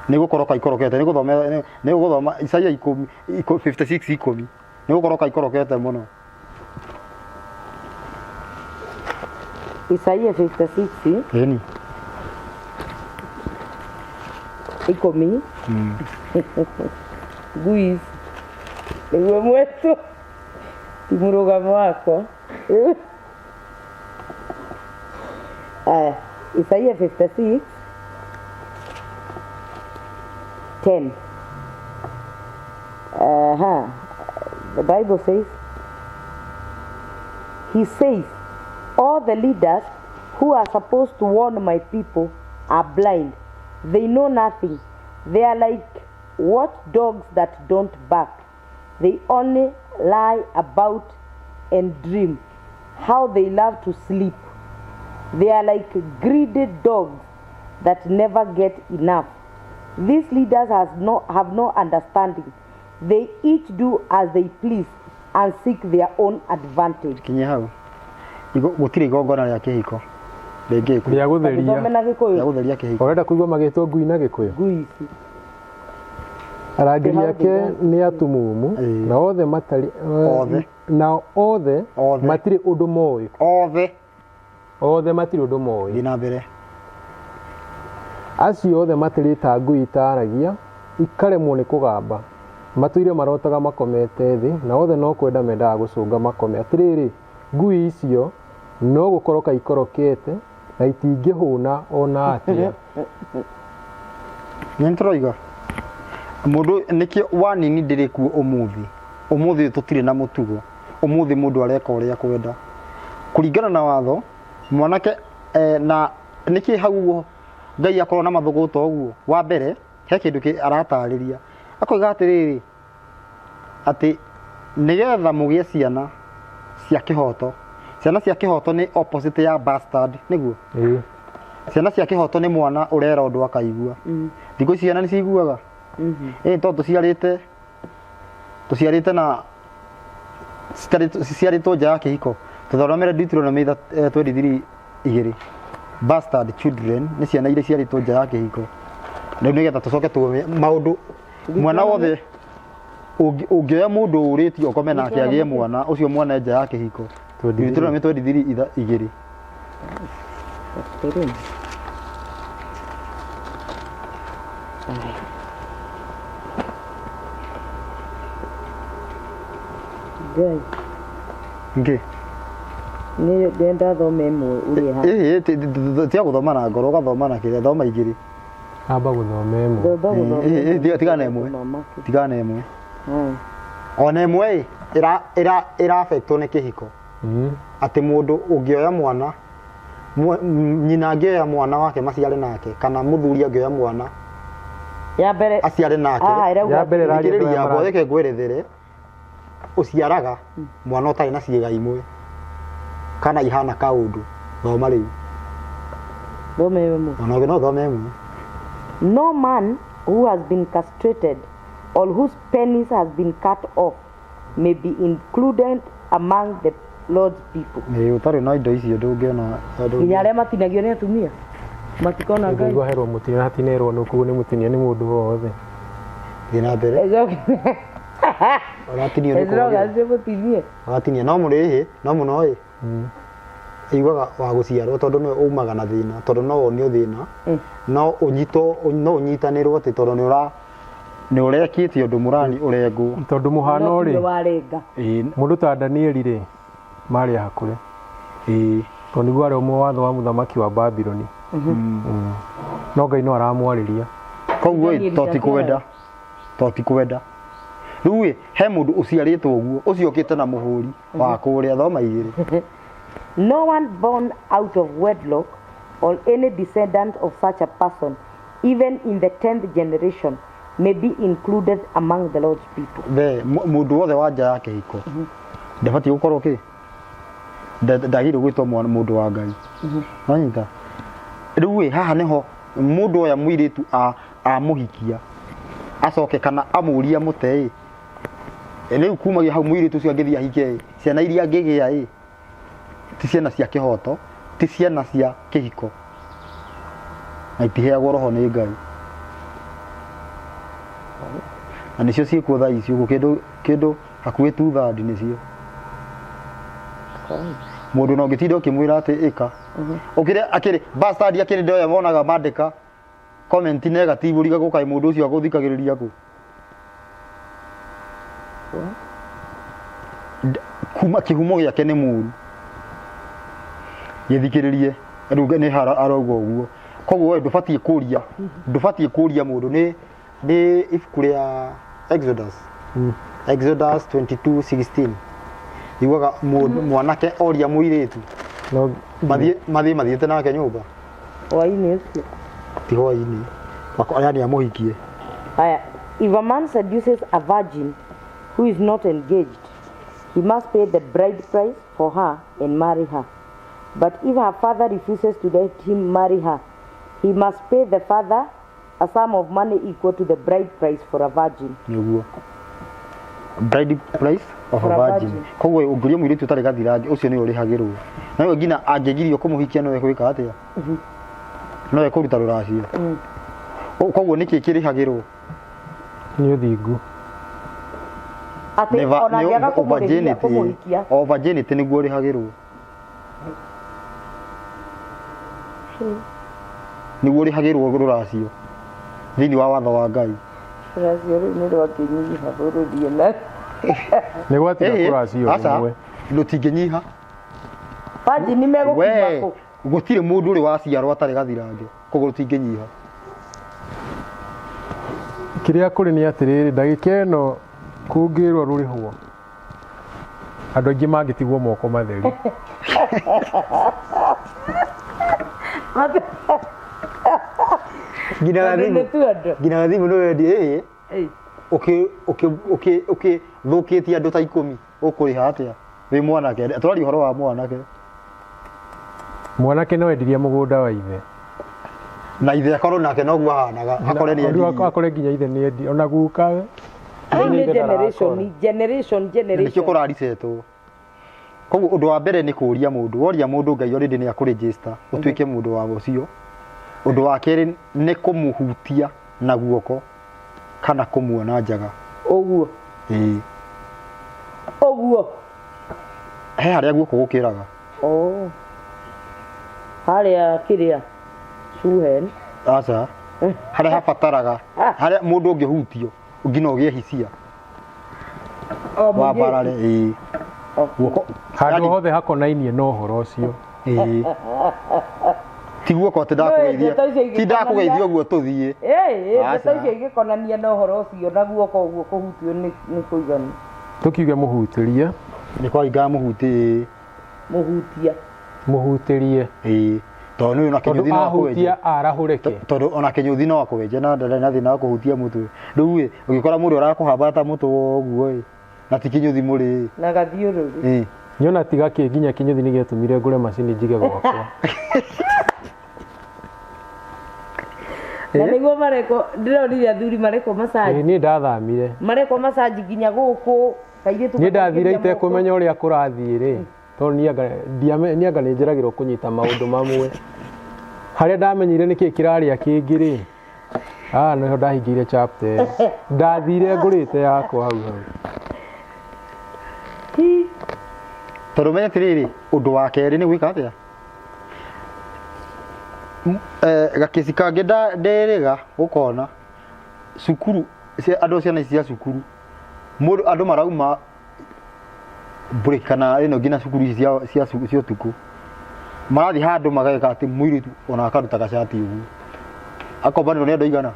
Nĩ gũkoroka ikorokete, nĩ gũthoma nĩ gũthoma Isaya 56:10. Nĩ gũkoroka ikorokete mũno. Isaia 56 Ĩni. 10. Ngui ici nĩguo mwetwo ti mũrũgamo wakwa. Aya, Isaia 56 10. The Bible says, he says, all the leaders who are supposed to warn my people are blind. They know nothing. They are like watchdogs that don't bark. They only lie about and dream how they love to sleep. They are like greedy dogs that never get enough. These leaders have no understanding. They each do as they please and seek their own advantage. Kinya hau. Gũtirĩ igongona rĩa kĩhiko. Rĩngĩkwo. Rĩa gũtheria. Na Gĩkũyũ. Rĩa gũtheria kĩhiko. Ũrenda kũigua magĩtwo ngui na Gĩkũyũ? Ngui ici. Arangĩri ake nĩ atumumu na othe matarĩ othe na othe matirĩ ũndũ moĩ. Othe. Othe matirĩ ũndũ moĩ. Thiĩ na mbere. Acio othe matĩrĩ ta ngui itaragia ikaremwo nĩ kũgamba. Matũire marotaga makomete thĩ na othe no kwenda mendaga gũcũnga makome. Atĩrĩrĩ, ngui icio no gũkoroka ikorokete na itingĩhũna ona atĩa. Nĩ tũroiga mũndũ nĩkĩo wanini ndĩrĩ kuo ũmũthĩ. Ũmũthĩ tũtirĩ na mũtugo. Ũmũthĩ mũndũ areka ũrĩa kwenda. Kũringana na watho mwanake na nĩkĩ hau ũguo Ngai akorwo na mathũgũta ũguo. Wa mbere he kĩndũ kĩ aratarĩria. Akoiga atĩrĩrĩ atĩ nĩgetha mũgĩe ciana cia kĩhoto. Ciana cia kĩhoto nĩ opposite ya bastard, nĩguo? Ciana cia kĩhoto nĩ mwana ũrera ũndũ akaigua. Thikũ ici ciana nĩ ciguaga. Ĩ tondũ tũciarĩte na ciarĩtwo nja ya kĩhiko. Tũthomere Deuteronomy 23:2. Bastard children nĩ ciana iria ciarĩtwo nja ya kĩhiko. Rĩu nĩgetha tũcoke tuone maũndũ mwana wothe ũngĩoya mũndũ ũrĩtio ũkome nake agĩe mwana ũcio mwana nja ya kĩhiko. Deuteronomy 23:2. Ngai. Ngĩ. Nĩ ndenda thome ĩmwe ũrĩa haha. Ĩĩ tia gũthoma na ngoro ũgathoma na kĩrĩa thoma igĩrĩ. Amba gũthoma ĩmwe. Thoma gũthoma. Ĩĩ tigana ĩmwe. Tigana ĩmwe. Ona ĩmwe ĩ ĩra affectwo nĩ kĩhiko. Atĩ mũndũ ũngĩoya mwana nyina angĩoya mwana wake maciare nake kana mũthuri angĩoya mwana ya mbere aciare nake. Ya mbere thikĩrĩria reke ngwerethere ũciaraga mwana ũtarĩ na ciĩga imwe kana ihana kaũndũ. Thoma rĩu. Thoma ĩmwe. Ona no thome ĩmwe. No man who has been castrated or whose penis has been cut off may be included among the Lord's people. Ĩ ũtarĩ na indo icio ndũngĩona. Nginya arĩa matinagio nĩ atumia matikona Ngai. Ngũigua herwo mũtinia hatinerwo nũ koguo nĩ mũtinia nĩ mũndũ wothe. Thiĩ na mbere. Ũratinio nĩ kũrogera. Mũtinie. Ũratinia no mũrĩhĩ no mũno ĩ. Iguaga wa gũciarwo tondũ nĩwe umaga na thĩna tondũ no wonio thĩna no ũnyitwo no ũnyitanĩrwo atĩ tondũ nĩ nĩ ũrekĩte ũndũ mũrani ũrengwo tondũ mũhano rĩ warenga mũndũ ta Danieli rĩ Marĩ ahakũre. Ĩĩ. Tondũ nĩguo warĩ ũmwe watho wa mũthamaki wa Babironi. No Ngai no aramwarĩria. Koguo ĩ Danieli to ti kwenda. To ti kwenda. Rĩu ĩ he mũndũ ũciarĩtwo ũguo ũcio ũkĩte na mũhũri wa kũrĩa thoma igĩrĩ. No one born out of wedlock or any descendant of such a person, even in the 10th generation, may be included among the Lord's people. Be mũndũ wothe wa nja ya kĩhiko ndabatiĩ gũkorwo kĩ ndagĩrĩirwo gwĩtwo mũndũ wa Ngai. Wanyita? Rĩu ĩ haha nĩho mũndũ oya mũirĩtu amũhikia acoke kana amũria mũte ĩ rĩu kumagia hau mũirĩtu ũcio angĩthiĩ ahike ĩ ciana iria angĩgĩa ĩ ti ciana cia kĩhoto, ti ciana cia kĩhiko, na itiheagwo roho nĩ Ngai, na nĩcio ciĩkuo thaa ici ũguo kĩndũ kĩndũ hakuhĩ two-third nĩcio. Mũndũ na ũngĩtinda ũkĩmwĩra atĩ ĩka ũkĩrĩ akĩrĩ bastard akĩrĩ ndoya monaga mandĩka comment negative ũrigagwo kaĩ mũndũ ũcio agũthikagĩrĩria kũ. Kuma kĩhumo gĩake nĩ mũru, gĩthikĩrĩrie rĩu nĩ arauga ũguo. Koguo we ndũbatiĩ kũria, ndũbatiĩ kũria mũndũ. Nĩ ibuku rĩa Exodus, Exodus 22:16 yugaga mwanake oria mũirĩtu mathiĩ mathiĩte nake nyũmba Hwaĩ-inĩ ũcio. Ti hwaĩ-inĩ, yani amũhikie. Haya, if a man seduces a virgin who is not engaged, he must pay the bride price for her and marry her. But if her father refuses to let him marry her, he must pay the father a sum of money equal to the bride price for a virgin. Nĩguo bride price of a For a virgin. virgin. Koguo ũngĩũria mũirĩtu ũtarĩ gathirange ũcio nĩwe ũrĩhagĩrwo, nawe nginya angĩgirio kũmũhikia nowe gwĩka atĩa, nowe kũruta rũracio. Koguo nĩkĩ kĩrĩhagĩrwo? Nĩ ũthingu. Atĩ Nĩ ona nĩ angĩaga kũmũrĩhia virginity. kũmũhikia. O virginity nĩguo ũrĩhagĩrwo, nĩguo ũrĩhagĩrwo rũracio thĩinĩ wa watho wa Ngai. Rũracio rũu nĩ rwakĩnyiha bũrũri na Nĩ gwatiga Ĩĩ, kũracio aca, rĩmwe. rũtingĩnyiha. Virgin nĩ megũkiuma We kũ? gũtirĩ mũndũ ũrĩ waciarwo atarĩ gathirange, koguo rũtingĩnyiha. Kĩrĩa kũrĩ nĩ atĩrĩrĩ, ndagĩka ĩno kũngĩrwo rũrĩhwo, andũ aingĩ mangĩtigwo moko matheri. Nginya Tondũ thimũ nĩ tu andũ. nginya thimũ nĩ wendi ĩĩ Ĩĩ. ũkĩthũkĩtie andũ ta 10 ũkũrĩha atĩa wĩ mwanake? Tũraria ũhoro wa mwanake. Mwanake no endirie mũgũnda wa ithe. Na ithe akorwo nake noguo ahanaga, akore nĩ Rĩu endirie. akore nginya ithe nĩ endirie ona gukawe. Rĩu nĩ Ithe generation, ndarakora. generation, Na nĩkĩo generation. kũrarisetwo. Koguo ũndũ wa mbere nĩ kũria mũndũ, woria mũndũ Ngai already nĩ akũregister ũtuĩke mũndũ wa ũcio. Ũndũ wa kerĩ nĩ kũmũhutia na guoko kana kũmuona njaga. Ũguo. Ĩĩ. Ũguo. He harĩa guoko gũkĩraga. Oh. Harĩa kĩrĩa Suhen. Aca. Harĩa habataraga, harĩa mũndũ ũngĩhutio nginya ũgĩe hisia. O Wa mbarare, ĩĩ. Guoko Handũ yani- hothe hakonainie na ũhoro ũcio. Ĩĩ. Ti guoko atĩ ndakũgeithia. Ndeto icio Ti ndakũgeithia igĩkonania- ũguo tũthiĩ. Ĩĩ, Aca. ndeto icio igĩkonania na ũhoro ũcio na guoko ũguo kũhutio nĩ kũiganu. Tũkiuge mũhutĩrie. Nĩ kwaringaga mũhuti ĩĩ. Mũhutia. Mũhutĩrie. Ĩĩ. Tondũ nĩ ona Tondũ kĩnyũthi no akũwenje. ahutia arahũrĩke. Tondũ ona kĩnyũthi no akũwenje na ndarĩ na thĩna wa kũhutia mũtwe. Rĩu ĩ ũgĩkora mũndũ arakũhambata mũtwe ũguo ĩ na ti kĩnyũthi mũrĩ ĩ. Na gathiũrũrĩ. Ĩĩ. Nyona tiga kĩ nginya kĩnyũthi nĩ gĩatũmire ngũre macini njige gwakwa. Na nĩguo marekwo, ndĩronire athuri marekwo massage. Ĩĩ, niĩ ndathamire. Marekwo massage nginya gũkũ kairĩtu. Niĩ ndathire gakaingĩria moko. itekũmenya ũrĩa kũrathiĩ rĩ, tondũ niĩ anga nĩ njĩragĩrwo kũnyita maũndũ mamwe. Harĩa ndamenyire nĩkĩĩ kĩrarĩa kĩngĩ rĩ, nĩho ndahingĩire chapter ĩyo. Ndathire ngũrĩte yakwa hau hau. Tondũ menye atĩrĩrĩ, ũndũ wa kerĩ nĩ gwĩka atĩa? Gakĩci kangĩ nderĩga gũkona cukuru, andũ ciana ici cia cukuru, mũndũ, andũ marauma Break kana ĩno nginya cukuru ici cia cia cia ũtukũ marathiĩ handũ mageka atĩ mũirĩtu ona akaruta gacati ũguo akombanĩrwo nĩ andũ aigana.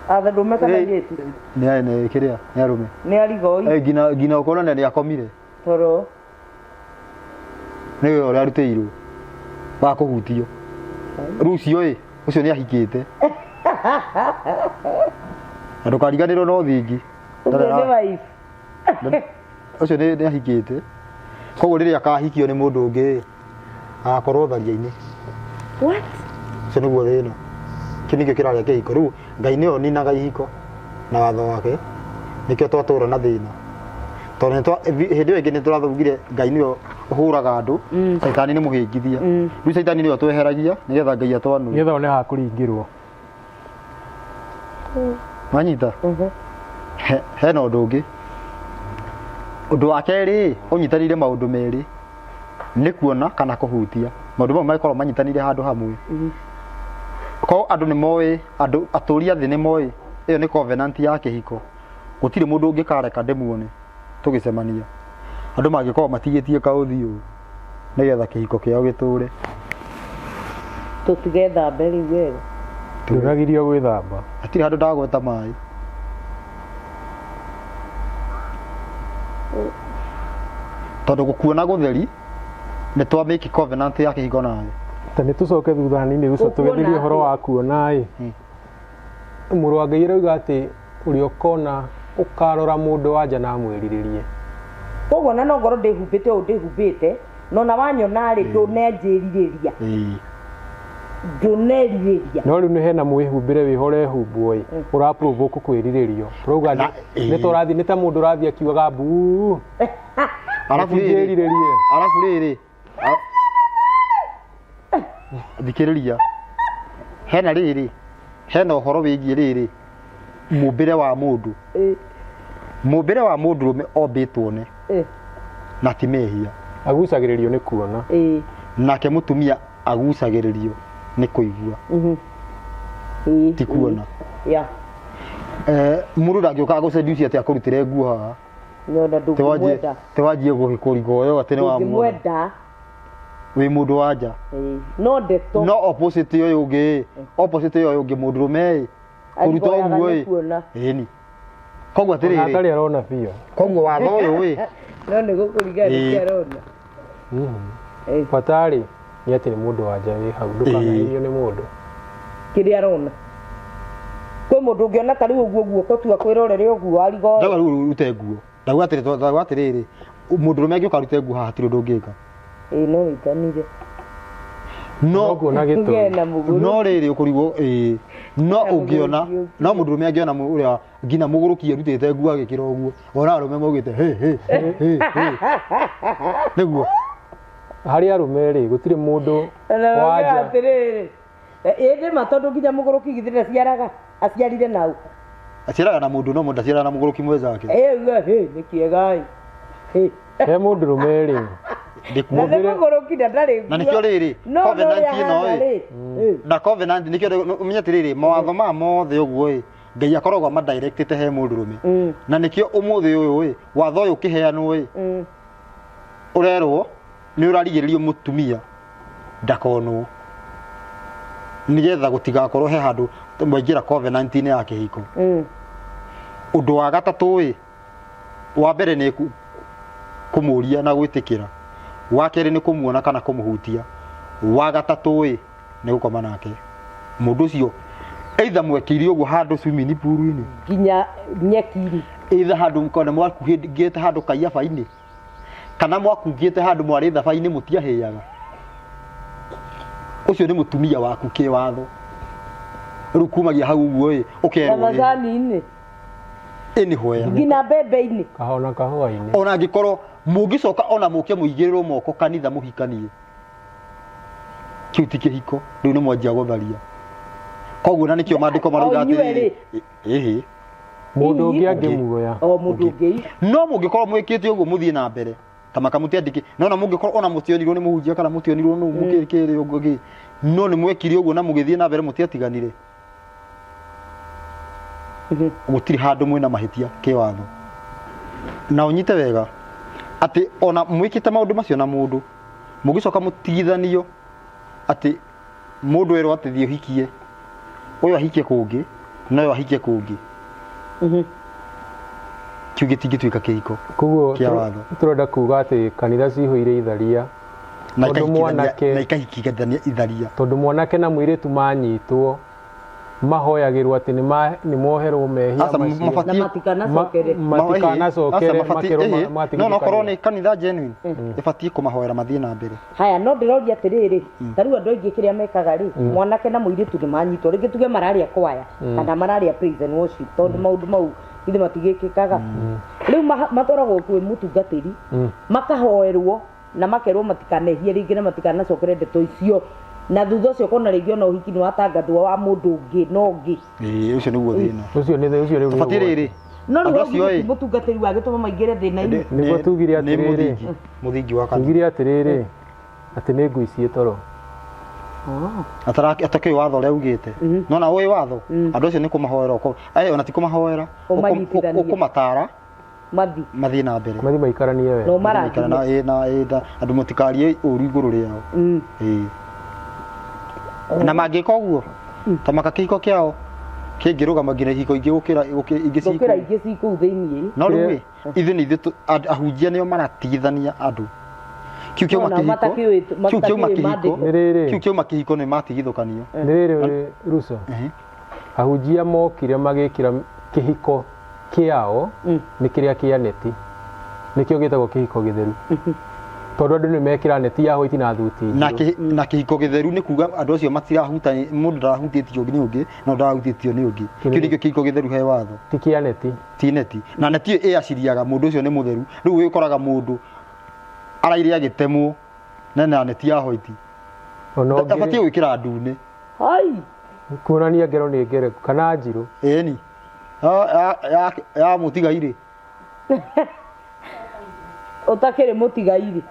Arũme kana airĩtu? Nĩ nĩ kĩrĩa nĩ arũme. Nĩ arigoi. Eh, nginya nginya ũkona nĩ akomire. Toro. Nĩ wĩra ũrĩa arutĩirwo wa kũhutio. Rĩu ũcio ĩ ũcio nĩ ahikĩte. Na ndũkariganĩrwo no thingi. Ũcio nĩ wife. Ũcio nĩ ahikĩte. Koguo rĩrĩa akahikio nĩ mũndũ ũngĩ ĩ agakorwo tharia-inĩ. What? Ũcio nĩguo thĩna. Kĩu nĩkĩo kĩrarĩa kĩhiko. Rĩu Ngai nĩwe ũninaga ihiko na watho wake. Nĩkĩo twatũra na thĩna. Tondũ hĩndĩ ĩyo ĩngĩ nĩ tũrathugire Ngai nĩwe ũhũraga andũ, Caitani nĩ mũhĩngithia. Rĩu Caitani nĩwe ũtweheragia nĩgetha Ngai atwanũre. Nĩgetha one ha kũringĩrwo. Wanyita? Hena ũndũ ũngĩ. Ũndũ wa kerĩ ũnyitanĩire maũndũ merĩ. Nĩ kuona kana kũhutia. Maũndũ mau magĩkorwo manyitanĩire handũ hamwe. Korwo andũ nĩ moĩ, andũ atũri a thĩ nĩ moĩ ĩyo nĩ covenant ya kĩhiko. Gũtirĩ mũndũ ũngĩkareka ndĩmuone tũgĩcemania. Andũ mangĩkorwo matigĩtie kaũthiũ nĩgetha kĩhiko kĩao gĩtũre. Tũtigethambe rĩu wega. Ndũnagirio gwĩthamba. Hatirĩ handũ ndagweta maĩ. Tondũ gũkuona gũtheri nĩ twa make covenant ya kĩhiko nawe. Ta nĩ tũcoke thutha hanini guca Gũkuona tũgĩthirie ũhoro atĩa? wa kuona ĩ. Mũrũ wa Ngai arauga atĩ ũrĩa ũkona ũkarora mũndũ wa nja na amwĩrirĩrie. Koguo na no ngorwo ndĩhumbĩte ũũ ndĩhumbĩte no na wanyona rĩ ndũnenjĩrirĩria. Ndũnerirĩria. No rĩu nĩ hena mwĩhumbĩre wĩho ũrehumbwo ĩ ũra provoke kwĩrirĩrio. Tũrauga nĩ ta ũrathiĩ nĩ ta mũndũ ũrathiĩ akiugaga mbuu. Arabu rĩrĩ Njĩrirĩrie. Arabu rĩrĩ thikĩrĩria hena rĩrĩ hena ũhoro wĩgiĩ rĩrĩ mũmbĩre wa mũndũ. Mũmbĩre wa mũndũrũme ombĩtwo nĩ na ti mehia. Agucagĩrĩrio nĩ kuona. Nake mũtumia agucagĩrĩrio nĩ kũigua. Ti kuona. Mũndũ ndangĩũka agũseduce atĩ akũrutĩre nguo haha. Nyona ndũngĩmwenda. Te wanjie gũkĩkũrigoyo atĩ nĩ wamwona. Ndũngĩmwenda. Wĩ mũndũ wa nja. No ndeto. No opposite ũyũ ũngĩ, opposite ũyũ ũngĩ mũndũrũme ĩ. Kũruta Arigoyaga ũguo nĩ ĩ. kuona. Ĩni. Koguo Ona atĩrĩrĩ. atarĩ arona biũ. Koguo watho ũyũ ĩ. No nĩ gũkũringana nĩ kĩ arona. Bata rĩ nĩ atĩ nĩ mũndũ wa nja wĩ hau ndũkanahinyio nĩ mũndũ. Kĩrĩa arona. Kwĩ mũndũ ũngĩona ta rĩu ũguo guoko tu akwĩrorere ũguo arigoe. Ndauga rĩu ũrute nguo. Ndauga atĩrĩ, ndauga atĩrĩrĩ, mũndũrũme angĩũka arute nguo haha hatirĩ ũndũ ũngĩka. Ĩĩ no wĩtanire. No kuona gĩtũmi. Ũgĩe na mũgũrũ. No rĩrĩ ũkũrigwo ĩĩ. No ũngĩona, no mũndũrũme angĩona ũrĩa nginya mũgũrũki erutĩte nguo agĩkĩra ũguo, ona arũme maugĩte hĩ hĩ hĩ hĩ. Nĩguo. Harĩ arũme rĩ, gũtirĩ mũndũ Ona wa nja. atĩrĩrĩ. Ĩĩ nĩ ma tondũ nginya mũgũrũki githĩ ndaciaraga, aciarire nau. Aciaraga na mũndũ no mũndũ ndaciaraga na mũgũrũki mwenzake. Ĩĩ uga hĩ nĩ kĩega ĩ. Hĩ. He mũndũrũme rĩ. Na nĩ mũgũrũki na ndarĩ Na nĩkĩo rĩrĩ, No covenant ũrĩa ĩno ahana ĩ. rĩ. Ĩ. Na covenant nĩkĩo ũmenye atĩrĩrĩ, mawatho maya mothe ũguo ĩ, Ngai akoragwo amadirectĩte he mũndũrũme. Na nĩkĩo ũmũthĩ ũyũ ĩ, watho ũyũ ũkĩheanwo ĩ, ũrerwo nĩ ũrarigĩrĩrio mũtumia ndakonwo nĩgetha gũtigakorwo he handũ mwaingĩra covenant-inĩ ya kĩhiko. Ũndũ wa gatatũ ĩ, wa mbere nĩ kũmũria na gwĩtĩkĩra, wa kerĩ nĩ kũmuona kana kũmũhutia, wa gatatũ ĩ nĩ gũkoma nake. Mũndũ ũcio either mwekĩire ũguo handũ swimming pool-inĩ, nginya nyeki-inĩ, either handũ kana mwakuhĩngĩte handũ kaiaba-inĩ, kana mwakungĩte handũ mwarĩ thaba-inĩ mũtiahĩaga. Ũcio nĩ mũtumia waku kĩwatho. Rĩu kumagia hau ũguo ĩ, ũkerwo na nĩ macani-inĩ, anywhere. nginya mbembe-inĩ. Kahona kahũa-inĩ. Ona angĩkorwo mũngĩcoka ona mũke mũigĩrĩrwo moko kanitha mũhikanie, kĩu ti kĩhiko, rĩu nĩ mwanjia gũtharia. Koguo na nĩkĩo maandĩko marauga O inyuĩ atĩrĩrĩ, ĩhĩ. Mũndũ ũngĩ angĩmuoya. O mũndũ ũngĩ. No mũngĩkorwo mwĩkĩte ũguo mũthiĩ na mbere ta makamũtiandĩke, no na mũngĩkorwo ona mũtionirwo nĩ mũhunjia kana mũtionirwo nũ mũkĩrĩ ũguo gĩ, no nĩ mwekire ũguo na mũgĩthiĩ na mbere mũtiatiganire. Gũtirĩ handũ mwĩna mahĩtia kĩwatho. Na ũnyite wega, Atĩ ona mwĩkĩte maũndũ macio na mũndũ mũgĩcoka mũtigithanio atĩ mũndũ erwo atĩ thiĩ ũhikie ũyũ ahikie kũngĩ na ũyũ ahikie kũngĩ. Kĩu gĩtingĩtuĩka kĩhiko Koguo kĩa watho. Tũrenda kuga atĩ kanitha cihũire itharia na Tondũ mwanake- na ikahikithania itharia. Tondũ mwanake na mũirĩtu manyitwo mahoyagĩrwo atĩ nĩ moherwo mehia Aca, macio. mabatiĩ- Na matikanacokere. Matikanacokere Aca, mabatiĩ- makerwo ĩhĩ, no no korwo matigithũkanio. nĩ kanitha genuine ĩbatiĩ kũmahoera mathiĩ na mbere. Haya, no ndĩroria atĩrĩrĩ, ta rĩu andũ aingĩ kĩrĩa mekaga rĩ, mwanake na mũirĩtu nĩ manyitwo, rĩngĩ tuge mararĩa kwaya kana mararĩa praise and worship, tondũ maũndũ mau ithe matigĩkĩkaga. Rĩu matwaragwo kwĩ mũtungatĩri, makahoerwo na makerwo matikanehie rĩngĩ na matikanacokere ndeto icio, na thutha ũcio kona rĩngĩ ona ũhiki nĩ watangathwo wa mũndũ ũngĩ na ũngĩ. Ĩĩ, ũcio nĩguo thĩna. Ũcio nĩ ũcio rĩu nĩ Tũbatiĩ ũgwati. rĩrĩ. No rĩu Andũ acio hau ĩ, mũtungatĩri wagĩtũma maingĩre thĩna-inĩ. Nĩguo tugire nĩ atĩrĩrĩ. mũthingi wa kanitha. Tugire atĩrĩrĩ atĩ nĩ ngui ciĩ toro. Atakĩũĩ watho ũrĩa ugĩte. Nona ũĩ watho, andũ acio nĩ kũmahoera ona ti kũmahoera, Ũmanyitithanie. ũkũmatara Mathi. mathiĩ na mbere. Mathi maikaranie wega. No marathime. Na ĩ, na ĩ, na andũ mũtikarie ũru igũrũ rĩao. Ĩ. Na mangĩka ũguo, ta maka kĩhiko kĩao kĩngĩrũgama nginya ihiko ingĩ gũkĩra ingĩ Gũkĩra cikũu. ingĩ ci kũu thĩiniĩ. No rĩu ĩ, ithuĩ nĩ ithuĩ ahunjia nĩo maratigithania andũ. Kĩu kĩauma No, nao kĩhiko, kĩu kĩauma matakĩũĩ kĩhiko, maandĩko. Nĩ rĩrĩ. kĩu kĩauma kĩhiko nĩ matigithũkanio. Nĩ rĩrĩ Ruso. Ahunjia mokire magĩkĩra kĩhiko kĩao nĩ kĩrĩa kĩa neti. Nĩkĩo gĩtagwo kĩhiko gĩtheru. Tondũ andũ nĩ mekĩra neti ya white na thuti Na njirũ. na kĩhiko gĩtheru nĩ kuga andũ acio matirahutania, mũndũ ndarahutĩtio nĩ ũngĩ na ndarahutĩtio nĩ ũngĩ. Kĩu nĩkĩo kĩhiko gĩtheru he watho. Ti kĩa neti. Ti neti. Na neti ĩyo ĩaciriaga mũndũ ũcio nĩ mũtheru. Rĩu ũkoraga mũndũ araire agĩtemwo na neti ya white. Ona ũngĩ Abatiĩ gwĩkĩra ndune. Hai. Kuonania ngero nĩ ngereku kana njirũ. Ĩni. Ya mũtigairĩ. Ũtakĩrĩ mũtigairĩ.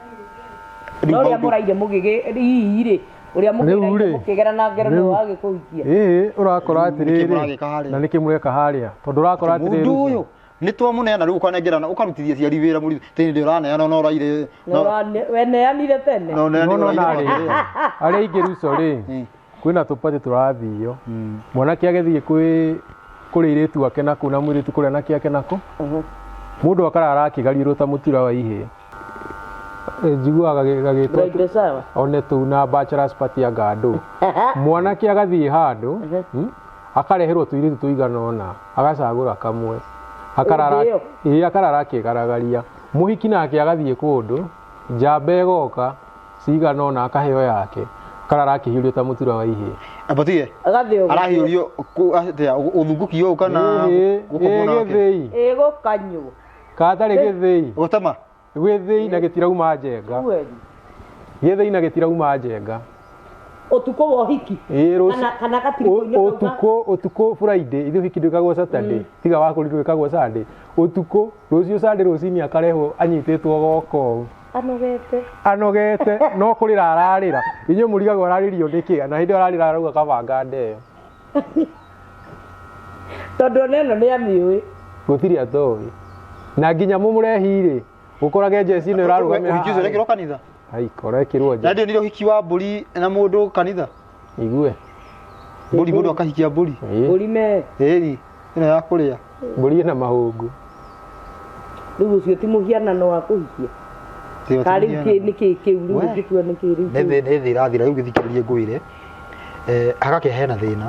Rĩu No ũrĩa maũndũ- mũraire mũgĩgĩ hihi rĩ, ũrĩa Rĩu mũgĩraire rĩ, mũkĩgera na ngero nĩ rĩu- wagĩkũhikia. Ĩĩ, ũrakora Nĩkĩ atĩrĩrĩ, mũragĩka harĩa? na nĩkĩ mũreka harĩa? Tondũ ũrakora atĩrĩrĩ, Mũndũ ũyũ nĩ twamũneana rĩu ũkanengerana ũkarutithia aciari wĩra mũritũ. Tĩ nĩ ũraneana no ũraire. No weneanire tene. No no no ũraire narĩ makĩria. arĩa aingĩ Ruso rĩ, kwĩna tũpatĩ tũrathio. Mwanake agĩthiĩ kũrĩ airĩtu ake nakũ na mũirĩtu kũrĩ anake ake nakũ. Mũndũ akarara akĩgariũrwo ta mũtura wa ihĩĩ. Njiguaga gagĩtwo Bridal shower. one tũu na bachelor's party anga ndũ. Mwanake agathiĩ handũ, akareherwo tũirĩtu tũigana ũna, agacagũra kamwe. Akarara Ĩndĩ ĩyo? ĩĩ, akarara akĩgaragaria. Mũhiki nake agathiĩ kũndũ, njamba ĩgoka cigana ũna akaheo yake. Akarara akĩhiũrio ta mũtura wa ihĩĩ. Abatie. Agathĩo. Arahiũrio atĩa ũthungũki ũũ kana Ĩĩ, gũkomwo ĩĩ, nake? gĩthĩi. Ĩgũkanywo. Katarĩ gĩthĩi. Gũtema. Gĩthĩi na gĩtirauma njenga. Kweli. Gĩthĩi na gĩtirauma njenga. Ũtukũ wa ũhiki. Ĩĩ, rũci- Kana gatiribũ-inĩ kau ga- ũtukũ Friday, ithuĩ ũhiki ndwĩkagwo Saturday, tiga wa kũrĩ ndwĩkagwo Sunday. Ũtukũ, rũciũ Sunday rũcinĩ akarehwo anyitĩtwo goko ũũ. Anogete. Anogete, no kũrĩra ararĩra. Inyuĩ mũrigagwo ararĩrio nĩkĩ? Na hĩndĩ ĩyo ararĩra arauga kabanga ndeo. Tondũ ona ĩno nĩ amĩũĩ. Gũtirĩ atoĩ. Na nginya mũmũrehi rĩ, ũkorage njeci ĩno ĩrarũgamĩra Ũhiki ũcio haha. ũrekĩrwo kanitha? Ai, ũrekĩrwo nja. Na ndionire ũhiki wa mbũri na mũndũ kanitha. Igue. Mbũri mũndũ akahikia mbũri. Ĩĩ. Mbũri me. Ĩni, ĩno ya kũrĩa. Mbũri ĩna mahũngũ. Rĩu ũcio ti mũhianano wa kũhikia. Ti Ka rĩu mũhianano. nĩkĩ kĩu rĩu We. ũngĩtua nĩkĩ rĩu Nĩ kĩu? thĩ ĩrathira rĩu gĩthikĩrĩrie ngwĩre. Hagakĩa hena thĩna.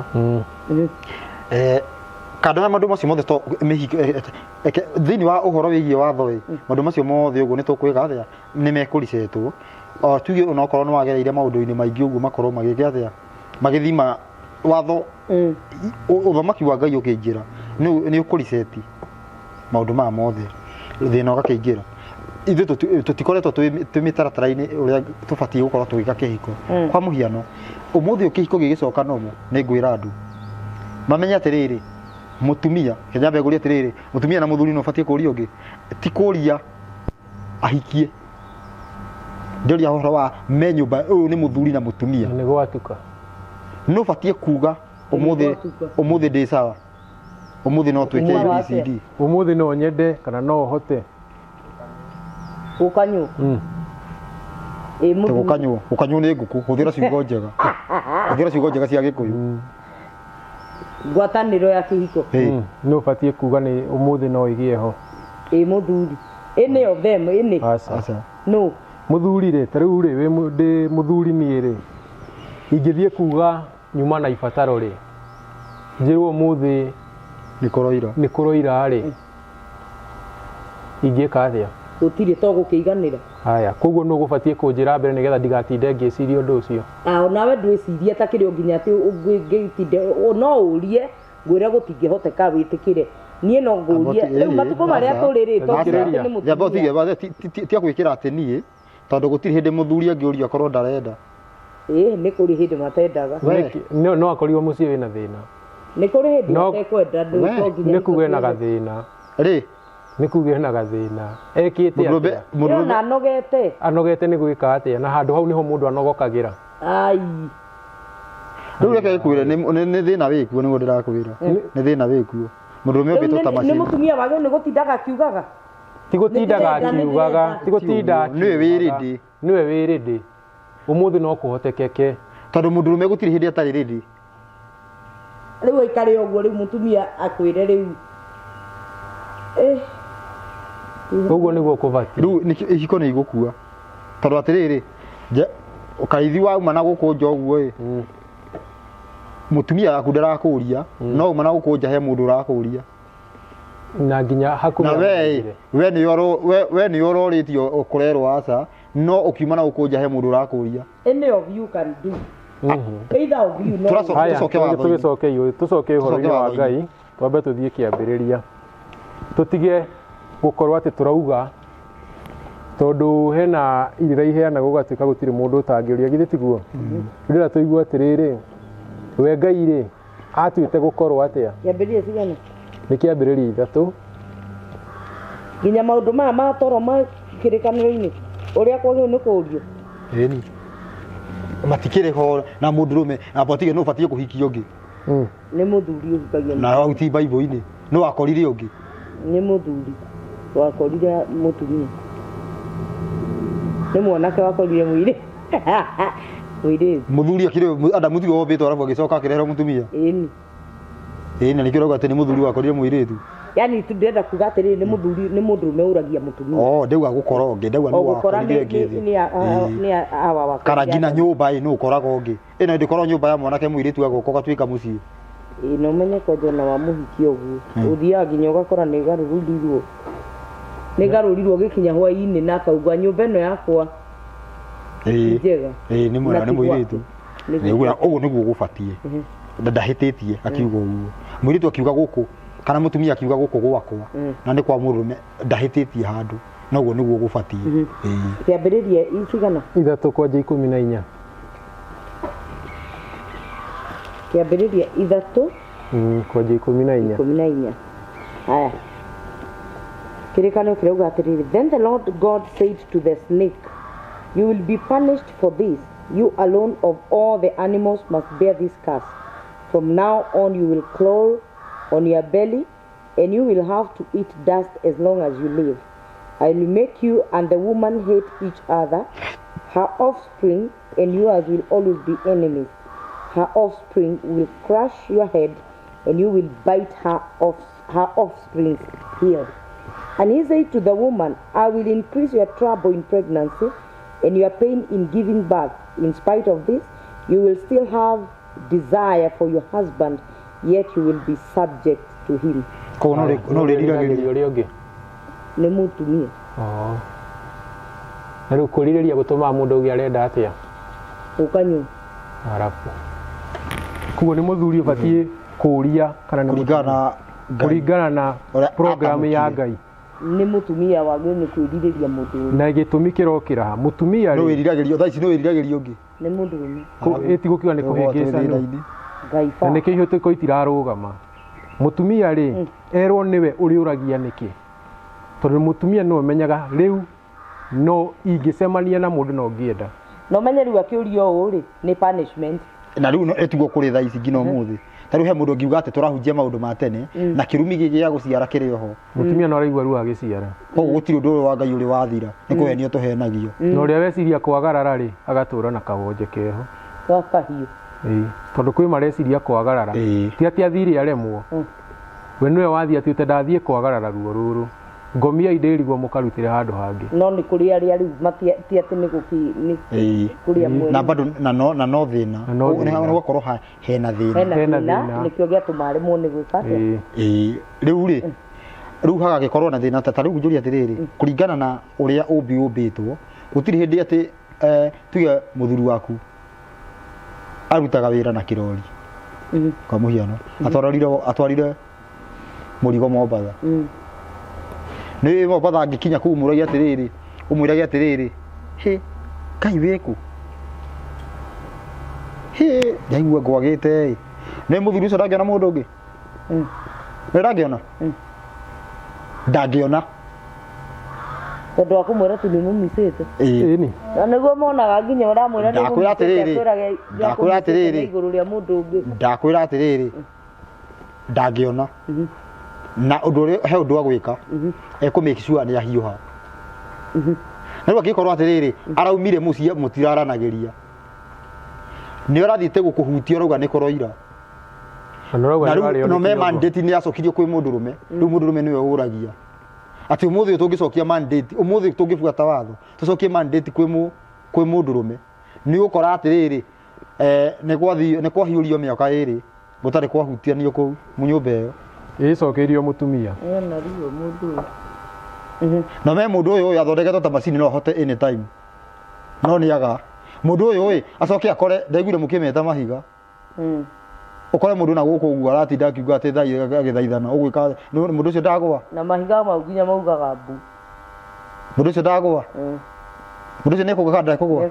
Kando na maũndũ macio mothe to mĩhiko, thĩinĩ wa ũhoro wĩgiĩ watho ĩ, maũndũ macio mothe ũguo nĩ tũkwĩka atĩa, nĩ mekũricetwo. O tuge onokorwo nĩ wagereire maũndũ-inĩ maingĩ ũguo makorwo magĩka atĩa, magĩthima watho, ũthamaki wa Ngai ũkĩingĩra, nĩ ũkũriceti maũndũ maya mothe, thĩna ũgakĩingĩra. Ithuĩ tũtikoretwo twĩ mĩtaratara-inĩ ũrĩa tũbatiĩ gũkorwo tũgĩka kĩhiko. Kwa mũhiano, ũmũthĩ ũyũ kĩhiko gĩgĩcoka nomo, nĩ ngwĩra andũ mamenye atĩrĩrĩ, mũtumia, reke nyambe ngũrie atĩrĩrĩ, mũtumia na mũthuri no ũbatiĩ kũria ũngĩ, ti kũria ahikie. Ndĩroria ũhoro wa me nyũmba, ũyũ nĩ mũthuri na mũtumia. Nĩ gwatuka. Nĩ ũbatiĩ kuga Nĩ gwatuka. ũmũthĩ ndĩ sawa. Ũmũthĩ no twĩke Ũmũthĩ ABCD. Ũmũthĩ no nyende kana no hote. Gũkanywo. Ĩ mũthuri. Gũkanywo, gũkanywo nĩ ngũkũ, hũthĩra ciugo njega. Hũthĩra ciugo njega cia Gĩkũyũ. Ngwatanĩro ya kĩhiko. Ĩĩ. Nĩ ũbatiĩ kuga nĩ ũmũthĩ no ĩgĩe ho. Ĩ mũthuri. Any of them, any. Aca. Aca. No. Mũthuri rĩ, ta rĩu rĩ, ndĩ mũthuri niĩ rĩ, ingĩthiĩ kuga nyuma na ibataro rĩ, njĩrwo ũmũthĩ Nĩ kũroira. nĩ kũroira rĩ, ingĩka atĩa? Gũtirĩ to gũkĩiganĩra. Haya, koguo nũ ũgũbatiĩ kũnjĩra mbere nĩgetha ndigatinde ngĩciria ũndũ ũcio. Onawe ndwĩcirie ta kĩrĩ o nginya atĩ ũngĩtinde, no ũrie ngwĩre gũtingĩhoteka wĩtĩkĩre. Niĩ no ngũrie, rĩu matukũ marĩa tũrĩ rĩ, to nginya atĩ nĩ mũtumia. Nyamba ũtige, wathe, ti agwĩkĩra atĩ niĩ, tondũ gũtirĩ hĩndĩ mũthuri angĩũrio akorwo ndarenda. Ĩĩ, nĩ kũrĩ hĩndĩ matendaga. We. Nĩkĩ? No, no akorirwo mũciĩ wĩna thĩna. Nĩ kũrĩ hĩndĩ No, matekwenda, ndũ- We. to nginya Nĩ kuga ena nĩkũrĩ. gathĩna. Rĩ. Nĩ kuga ena gathĩna. Ekĩte Mũndũrũme, atĩa? mũndũrũme. Ndĩrona anogete. Anogete nĩ gwĩka atĩa? Na handũ hau nĩho mũndũ anogokagĩra. Ai. Rĩu reke ngwĩre, nĩ thĩna wĩkuo, nĩguo ndĩrakwĩra. Nĩ thĩna wĩkuo. Mũndũrũme Rĩu ombĩtwo ta nĩ macini. mũtumia wagĩrĩirwo nĩ gũtindaga akiugaga? Ti gũtindaga Nĩ ndĩrenda, nĩ akiugaga, ndĩrenda. ti gũtinda Nĩwe wĩ akiugaga. ready. Nĩwe wĩ ready. Ũmũthĩ no kũhotekeke. Tondũ mũndũrũme gũtirĩ hĩndĩ atarĩ ready. Rĩu aikare ũguo, rĩu mũtumia akwĩre rĩu. Ũguo nĩguo kũbatiĩ. Rĩu ihiko nĩ igũkua. Tondũ atĩrĩrĩ, kaithi wauma na gũkũ nja ũguo ĩ. Mũtumia waku ndarakũria, no uma na gũkũ nja he mũndũ ũrakũria. Na nginya hakuhĩ Na amũigĩre. we nĩ oro, we, we nĩ ororĩtio kũrerwo aca, no ũkiuma na gũkũ nja he mũndũ ũrakũria. Any of you can do. Either of you no. Tũracoka Haya, tũcoke watho-inĩ. tũcoke ũhoro-inĩ wa watho-inĩ. Ngai, twambe tũthiĩ kĩambĩrĩria. Tũtige gũkorwo atĩ tũrauga tondũ hena irĩra iheanagwo gũgatuĩka gũtirĩ mũndũ ũtangĩũria, githĩ tiguo? Rĩrĩa tũigua atĩrĩrĩ, we Ngai rĩ, atuĩte gũkorwo atĩa? Kĩambĩrĩria cigana? Nĩ kĩambĩrĩria 3. Nginya maũndũ maya ma toro ma kĩrĩkanĩro-inĩ, ũrĩa kwagĩrĩirwo nĩ kũũrio. Ĩni. Matikĩrĩ ho na mũndũrũme, na botige no ũbatiĩ kũhikia ũngĩ. Nĩ mũthuri ũhikagia. Na hau ti Bible-inĩ. No wakorire ũngĩ. Nĩ mũthuri wakorire mũtumia. Nĩ mwanake wakorire mũirĩtu. Mũirĩtu. Mũthuri akĩrĩ Adamu tiwe wombĩtwo arabu agĩcoka akĩreherwo mũtumia. Ĩni. Ĩni, na nĩkĩo ũrauga atĩ nĩ mũthuri wakorire mũirĩtu. Yaani tu ndĩrenda kuga atĩrĩrĩ, nĩ mũthuri, nĩ mũndũrũme ũragia mũtumia. Oh, ndauga gũkora ũngĩ, ndauga nĩ O gũkora wakorire ũngĩ thĩ. Ĩĩ. nĩ awa wakorire Kana nginya Adamu. nyũmba ĩ, nũ ũkoraga ũngĩ. Ĩno ndĩkorwo nyũmba ya mwanake mũirĩtu agoka ũgatuĩka mũciĩ. Ĩĩ, na ũmenye kwanja ona wa mũhiki ũguo. Ũthiaga nginya ũgakora nĩ garũrũrirwo. Nĩ garũrirwo gĩkinya hwaĩ-inĩ na akauga nyũmba ĩno yakwa Ĩĩ. njega. Ĩĩ, nĩ mwena, Na nĩ ti mũirĩtu. gwake. Nĩ Nĩ ũguo, ũguo nĩguo gũbatiĩ. Ndahĩtĩtie akiuga ũguo. Mũirĩtu akiuga gũkũ, kana mũtumia akiuga gũkũ gwakwa, na nĩ kwa mũndũrũme, ndahĩtĩtie handũ. Na ũguo nĩguo gũbatiĩ. Ĩĩ. Kĩambĩrĩria icigana? 3 kwanja 14. Kĩambĩrĩria 3. Kwanja 14. 14. Haya. Kĩrĩkanĩro kĩrauga atĩrĩrĩ, Then the Lord God said to the snake, You will be punished for this. You alone of all the animals must bear this curse. From now on you will crawl on your belly, and you will have to eat dust as long as you live. I will make you and the woman hate each other. Her offspring and yours will always be enemies. Her offspring will crush your head, and you will bite her offspring's heel. And he said to the woman, I will increase your trouble in pregnancy and your pain in giving birth. In spite of this, you will still have desire for your husband, yet you will be subject to him. Koguo no ũrĩriragĩria. Ũrĩa ũngĩ? Nĩ mũtumia. Oh. Na rĩu kwĩrirĩria gũtũmaga mũndũ auge arenda atĩa? Ũkanyua. Arabu. Koguo nĩ mũthuri ũbatiĩ kũũria kana nĩ Kũringana na Ngai. Kũringana na Ũrĩa program ya atamũkire. Ngai. Nĩ mũtumia wagĩrĩirwo nĩ kwĩrirĩria mũndũ ũrĩa. Na gĩtũmi kĩrokĩra ha? Mũtumia Nĩ rĩ, wĩriragĩrio, thaa ici nĩ wĩriragĩria ũngĩ. Nĩ mũndũrũme. ĩtigũkiuga nĩ kũhĩngĩcana. Thĩna-inĩ. Ngai Na ba. nĩkĩo ihĩtũko itirarũgama. Mũtumia rĩ, erwo nĩwe ũrĩũragia nĩkĩ? Tondũ mũtumia nĩwe ũmenyaga rĩu no ingĩcemania na mũndũ no ngĩenda. Na ũmenye rĩu akĩũria ũũ rĩ, nĩ punishment. Na rĩu ĩtiguo kũrĩ thaa ici nginya ũmũthĩ. Ta rĩu he mũndũ ũngiuga atĩ tũrahunjia maũndũ ma tene na kĩrumi gĩkĩ gĩa gũciara kĩrĩ oho. Mũtumia no araigua ruo agĩciara. Koguo gũtirĩ ũndũ ũyũ wa Ngai ũrĩ wathira, nĩ kũhenio tũhenagio. Na ũrĩa weciria kwagarara rĩ, agatũra na kawonje keho. Ga kahiũ. Ĩĩ. Tondũ kwĩ mareciria kwagarara. Ti atĩ athire aremwo. We nĩwe wathiĩ atuĩte ndathiĩ kwagarara ruo rũrũ. Ngomiai ndĩrigwo mũkarutĩre handũ hangĩ. No nĩ kũrĩ arĩa rĩu ti atĩ nĩ nĩ kũrĩa mwene. Na bado na no thĩna. Nĩ gũkorwo hena thĩna. Hena thĩna nĩkĩo gĩatũma aremwo nĩ gwĩka atĩa. Rĩu rĩ, rĩu hagagĩkorwo na thĩna ta rĩu njũria atĩrĩrĩ, kũringana na ũrĩa ũmbi ũmbĩtwo, gũtirĩ hĩndĩ atĩ tuge mũthuri waku arutaga wĩra na kĩrori. Kwa mũhiano, atwarire mũrigo Mombatha. Nĩ Mombatha angĩkinya kũu ũmũrage atĩrĩrĩ, ũmwĩrage atĩrĩrĩ, hĩ, Ngai wĩkũ? Hĩ, ndaigua ngwagĩte ĩ. Nĩ mũthuri ũcio ndangĩona mũndũ ũngĩ? Nĩ ndangĩona? Ndangĩona. Tondũ wa kũmwĩra tu nĩ mũmicĩte. Ĩni. Na nĩguo monaga nginya ũramwĩra nĩ mũmicĩte, ndakwĩra atĩrĩrĩ, igũrũ rĩa mũndũ ũngĩ. Ndakwĩra atĩrĩrĩ, ndangĩona. Na ũndũ ũrĩa he ũndũ wa gwĩka, ekũ make sure nĩ ahiũha. Na rĩu angĩkorwo atĩrĩrĩ, araumire mũciĩ mũtiraranagĩria. Nĩ ũrathiĩte gũkũhutia ũrauga nĩ kũroira. Na rĩu no me mandate nĩ acokirio kwĩ mũndũrũme, rĩu mũndũrũme nĩwe ũragia. Atĩ ũmũthĩ ũyũ tũngĩcokia mandate, ũmũthĩ tũngĩbuata watho, tũcokie mandate kwĩ mũndũrũme. Nĩ ũgũkora atĩrĩrĩ, nĩ kwahiũrio mĩaka ĩrĩ, gũtarĩ kwahutianio kũu nyũmba ĩyo. Ĩcokeirio mũtumia. Ena ruo mũndũ ũyũ. Na me mũndũ ũyũ athondeketwo ta macini no ahote anytime. No nĩ aga. Mũndũ ũyũ ĩ acoke akore ndaiguire mũkĩmeta mahiga. Ũkore mũndũ na gũkũ ũguo aratinda akiuga atĩ agĩthaithana ũgwĩka mũndũ ũcio ndagũa. Na mahiga mau nginya maugaga mbu. Mũndũ ũcio ndagũa. Mũndũ ũcio nĩekũgũa kana ndekũgũa?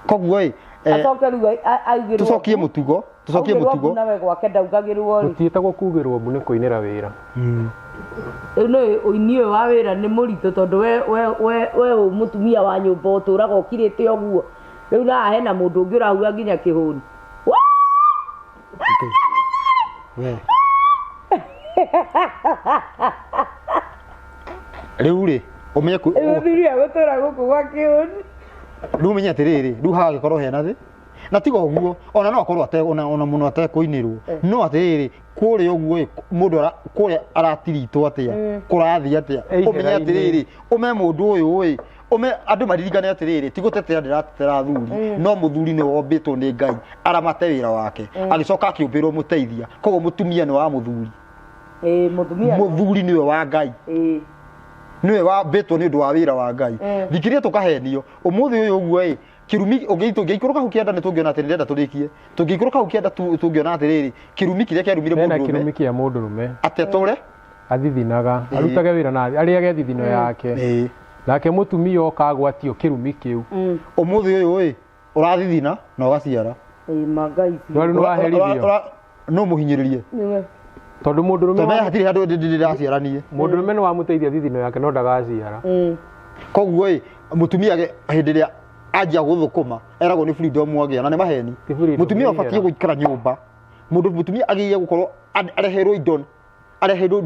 Koguo ĩ acoke rĩu augĩrwo tũcokie mũtugo, tũcokie mũtugo. Nawe gwake ndaugagĩrwo rĩ. Gũtiĩtagwo kugĩrwo mbu nĩ kũinĩra wĩra. Rĩu nĩ ũini ũyũ wa wĩra nĩ mũritũ tondũ we wĩ mũtumia wa nyũmba ũtũraga ũkirĩte ũguo. Rĩu na hena mũndũ ũngĩ ũrahura nginya kĩhũni. We. Rĩu rĩ, ũmenye mũthuri agũtũra gũkũ gwa kĩhũni. Rĩu ũmenye atĩrĩrĩ, rĩu hagagĩkorwo hena thĩ. Na tiga ũguo, ona no akorwo ona mũno atekũinĩrwo. No atĩrĩrĩ, kũrĩa ũguo ĩ, mũndũ kũrĩa aratiritwo atĩa, kũrathiĩ atĩa. Ũmenye atĩrĩrĩ, ũme mũndũ ũyũ ĩ, ũme andũ maririkane atĩrĩrĩ, ti gũtetera ndĩratetera athuri, no mũthuri nĩ wombĩtwo nĩ Ngai, aramate wĩra wake. Agĩcoka akĩũmbĩrwo mũteithia. Koguo mũtumia nĩ wa mũthuri. Mũthuri nĩwe wa Ngai. Nĩwe wambĩtwo nĩ ũndũ wa wĩra wa Ngai. Thikĩrĩria tũkahenio. Ũmũthĩ ũyũ ũguo ĩ, kĩrumi ũngĩikũrũka hau kĩanda nĩ tũngĩona atĩrĩrĩ, ndĩrenda tũrĩkie. Tũngĩikũrũka hau kĩanda tũngĩona atĩrĩrĩ, kĩrumi kĩrĩa kĩarumire mũndũrũme. Hena kĩrumi kĩa mũndũrũme. Atĩ atũre athithinaga, arutage wĩra na arĩage thithino yake. Nake mũtumia oka agwatio kĩrumi kĩu. Ũmũthĩ ũyũ ĩ, ũrathithina na ũgaciara. No rĩu nĩwaherithio. No mũhinyĩrĩrie. Tondũ mũndũrũme tondũ hatirĩ handũ ndĩraciara niĩ. Mũndũrũme nĩ wamũteithia thithino yake no ndagaciara. Koguo ĩ, mũtumia hĩndĩ ĩrĩa anjia gũthũkũma eragwo nĩ freedom agĩa na nĩ maheni. Mũtumia ũbatiĩ gũikara nyũmba. Mũndũ mũtumia agĩrĩire gũkorwo areherwo indo, areherwo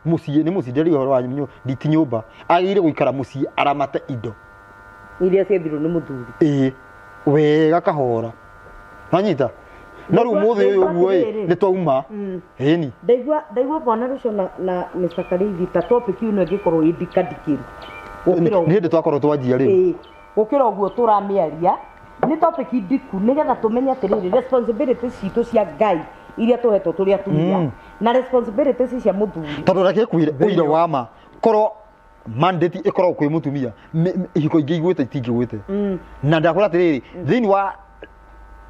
mũciĩ, nĩ mũciĩ ndĩraria ũhoro wa nditi nyũmba. Agĩrĩire gũikara mũciĩ aramate indo iria ciethirwo nĩ mũthuri. Ĩĩ, wega kahora. Wanyita? No rĩu ũmũthĩ ũyũ ũguo ĩ, nĩ twauma. Ĩni. Ndaigua bwana Rũcio na Mr. Karĩithi ta topic ĩno ĩngĩkorwo ĩ ndikandikĩru. Nĩ hĩndĩ twakorwo twanjia rĩu. Gũkĩra ũguo tũramĩaria, nĩ topic ndiku nĩgetha tũmenye atĩrĩrĩ, responsibilities citũ cia Ngai iria tũhetwo tũrĩ atumia na responsibilities cia mũthuri. Tondũ reke ngwĩre ũira wa ma, korwo mandate ĩkoragwo kwĩ mũtumia, ihiko ingĩ igwĩte itingĩgwĩte. Na ndakwĩra atĩrĩrĩ, thĩinĩ wa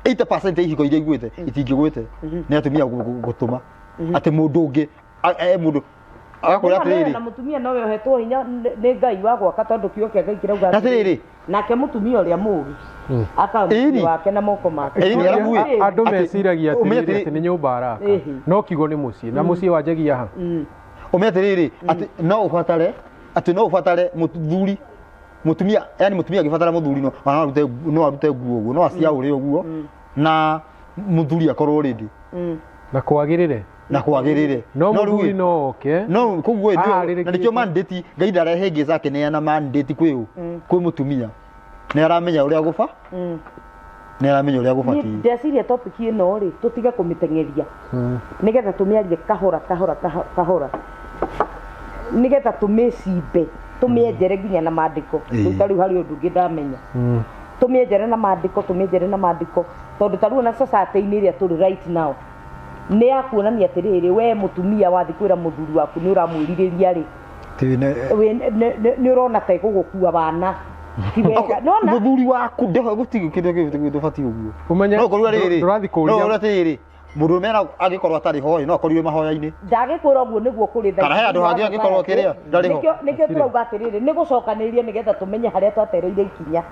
80% ya ihiko iria igwĩte itingĩgwĩte nĩ atumia gũtũma. Atĩ mũndũ ũngĩ, mũndũ agakwĩra atĩrĩrĩ, na mũtumia nowe ũhetwo hinya nĩ Ngai wa gwaka tondũ kiugo kĩa Ngai kĩrauga atĩrĩrĩ, nake mũtumia ũrĩa mũũgĩ aka mũciĩ wake na moko make. Andũ meciragia atĩrĩrĩ atĩ nĩ nyũmba araka, no kiugo nĩ mũciĩ, na mũciĩ wanjagia ha? Ũmenye atĩrĩrĩ, atĩ no ũbatare, atĩ no ũbatare mũthuri, mũtumia, yani mũtumia angĩbatara mũthuri no arute nguo ũguo, no aciaũre ũguo, na Mũthuri akorwo ready. Na kwagĩrĩre. Na kwagĩrĩre. No rĩu mũthuri ĩ, no oke. No koguo ĩ, Aharĩrĩkĩte. na nĩkĩo mandate Ngai ndarehe ngĩca akĩneana mandate kwĩ ũ, kwĩ mũtumia. Nĩ aramenya ũrĩa gũba, nĩ aramenya ũrĩa Niĩ gũbatiĩ. Ndeciria topic ĩno rĩ, tũtige kũmĩteng'eria, nĩgetha tũmĩarie kahora kahora kahora, nĩgetha tũmĩcimbe, tũmĩenjere nginya na mandĩko. Rĩu ta rĩu harĩ ũndũ ũngĩ ndamenya. Tũmĩenjere na mandĩko, tũmĩenjere na mandĩko, tondũ ta rĩu ona society-inĩ ĩrĩa tũrĩ right now nĩ ya kuonania atĩrĩrĩ, we mũtumia wathiĩ kwĩra mũthuri waku nĩ ũramwĩrirĩria rĩ, nĩ ũrona ta ĩgũgũkua wana, ti wega nona. Mũthuri waku ndeho gũtirĩ kĩndũ kĩu tũbatiĩ ũguo. Ũmenye No ũkorwo rĩrĩ, ndũrathiĩ no kũria. ũrĩa atĩrĩrĩ, mũndũrũme angĩkorwo atarĩ ho ĩ, no akorirwe mahoya-inĩ. Ndagĩkwĩra ũguo nĩguo kũrĩ thaa Kana he ici handũ hangĩ angĩkorwo kĩrĩa, ndarĩ ho. Nĩkĩo tũrauga atĩrĩrĩ, nĩ gũcokanĩrĩria nĩgetha tũmenye harĩa twatereire ikinya.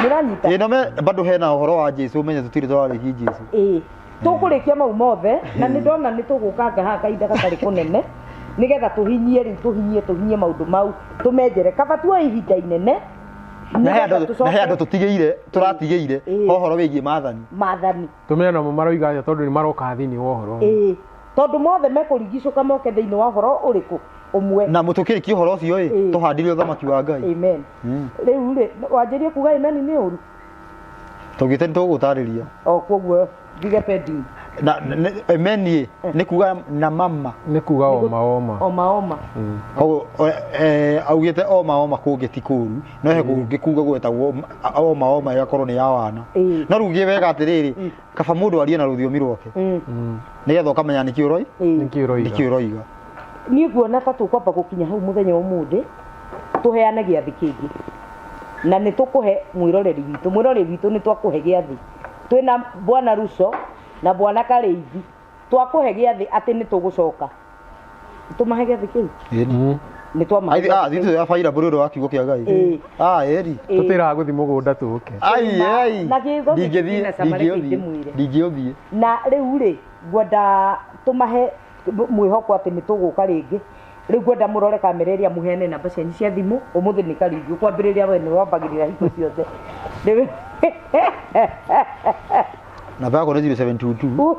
Nĩũranyita? Ĩ, no me bado hena ũhoro wa Jesu, ũmenye tũtirĩ tũrarĩkia Jesu. Ĩĩ, tũkũrĩkia mau mothe, na nĩ ndona nĩ tũgũkanga haha kahinda gatarĩ kũnene, nĩgetha tũhinyie rĩu, tũhinyie maũndũ mau, tũmenjere kaba tuoe ihinda inene, Na he nĩgetha andũ, na he andũ tũcoke. Tũtigĩire, tũratigĩire ũhoro wĩgiĩ maathani. Maathani. Tũmenye namo maroiga atĩa, tondũ nĩ maroka thĩinĩ wa ũhoro. Ĩĩ, tondũ mothe mekũrigicũka moke thĩinĩ wa ũhoro ũrĩkũ? Ũmwe. Na mũtũkĩrĩkia ũhoro ũcio ĩ, tũhandire ũthamaki wa Ngai. Amen. Rĩu rĩ, wanjĩrie kuga amen nĩ ũru. Tũgĩte nĩ tũgũgũtarĩria. O koguo ndige pending. Na amen ĩ, nĩ kuga na mama. Nĩ kuga oma oma. Oma oma. Koguo augĩte oma oma kũngĩ ti kũru, no he kũngĩ kuga gwetagwo oma oma ĩgakorwo nĩ ya wana. No rĩu gĩ wega atĩrĩrĩ, kaba mũndũ arie na rũthiomi rwake, nĩgetha ũkamenya nĩkĩ ũroi, Nĩkĩ ũroiga. Nĩkĩ ũroiga. Niĩ nguona ta tũkwamba gũkinya hau mũthenya wa ũmũthĩ, tũheane gĩathĩ kĩngĩ, na nĩ tũkũhe mwĩroreri witũ, mwĩroreri witũ, nĩ twakũhe gĩathĩ twĩna bwana Ruco na bwana Karĩithi, twakũhe gĩathĩ atĩ nĩ tũgũcoka tũmahe gĩathĩ kĩu. Nĩ twamahe gĩathĩ Ithuĩ ya baira bũrũri wa kiugo kĩa Ngai. Ah, eri. Tũtĩraga gũthiĩ mũgũnda tũke. Ai ai. Na gĩgo gĩkĩ Ndingĩthiĩ, kĩna cama, reke ndingĩũthiĩ. ndĩmwĩre. Ndingĩũthiĩ. Na rĩu rĩ, ngwenda tũmahe mwĩhoko atĩ nĩ tũgũka rĩngĩ. Rĩu ngwenda mũrore kamera ĩrĩa, mũheane namba cianyu cia thimũ. Ũmũthĩ nĩ Karĩithi ũkwambĩrĩria, we nĩ wambagĩrĩra hingo ciothe. Namba yakwa nĩ 0722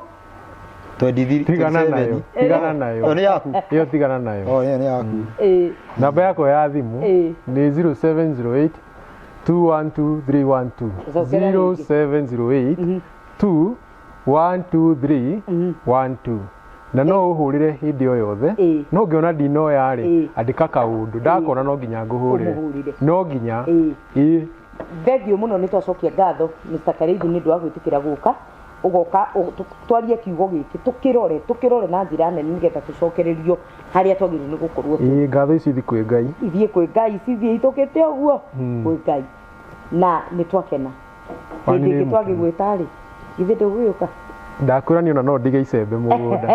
23 Tigana nayo. 27. Tigana nayo. Ĩyo nĩ yaku. Ĩyo tigana nayo. Oh, ĩyo nĩ yaku. Namba yakwa ya thimũ nĩ 0708 212 312. Cokera rĩngĩ. 0708 2 123 12, na no ũhũrĩre hĩndĩ o yothe. No ũngĩona ndinoya rĩ, andĩka kaũndũ, ndakona no nginya ngũhũrĩre. Ũmũhũrĩre. No nginya. Ĩĩ. Thengiũ mũno, nĩ twacokia ngatho Mr. Karĩithi nĩ ũndũ wa gwĩtĩkĩra gũka, ũgoka twarie kiugo gĩkĩ, tũkĩrore, tũkĩrore na njĩra nene, nĩgetha tũcokererio harĩa twagĩrĩirwo nĩ gũkorwo tũrĩ. Ĩĩ, ngatho ici ithi kwĩ Ngai. Ithiĩ kwĩ Ngai, cithiĩ itũkĩte ũguo kwĩ Ngai, na nĩ twakena. Wanyu Hĩndĩ nĩ ĩngĩ twagĩgwĩta rĩ, githĩ ndũgũgĩũka? Ndakwĩra niĩ ona no ndige icembe mũgũnda.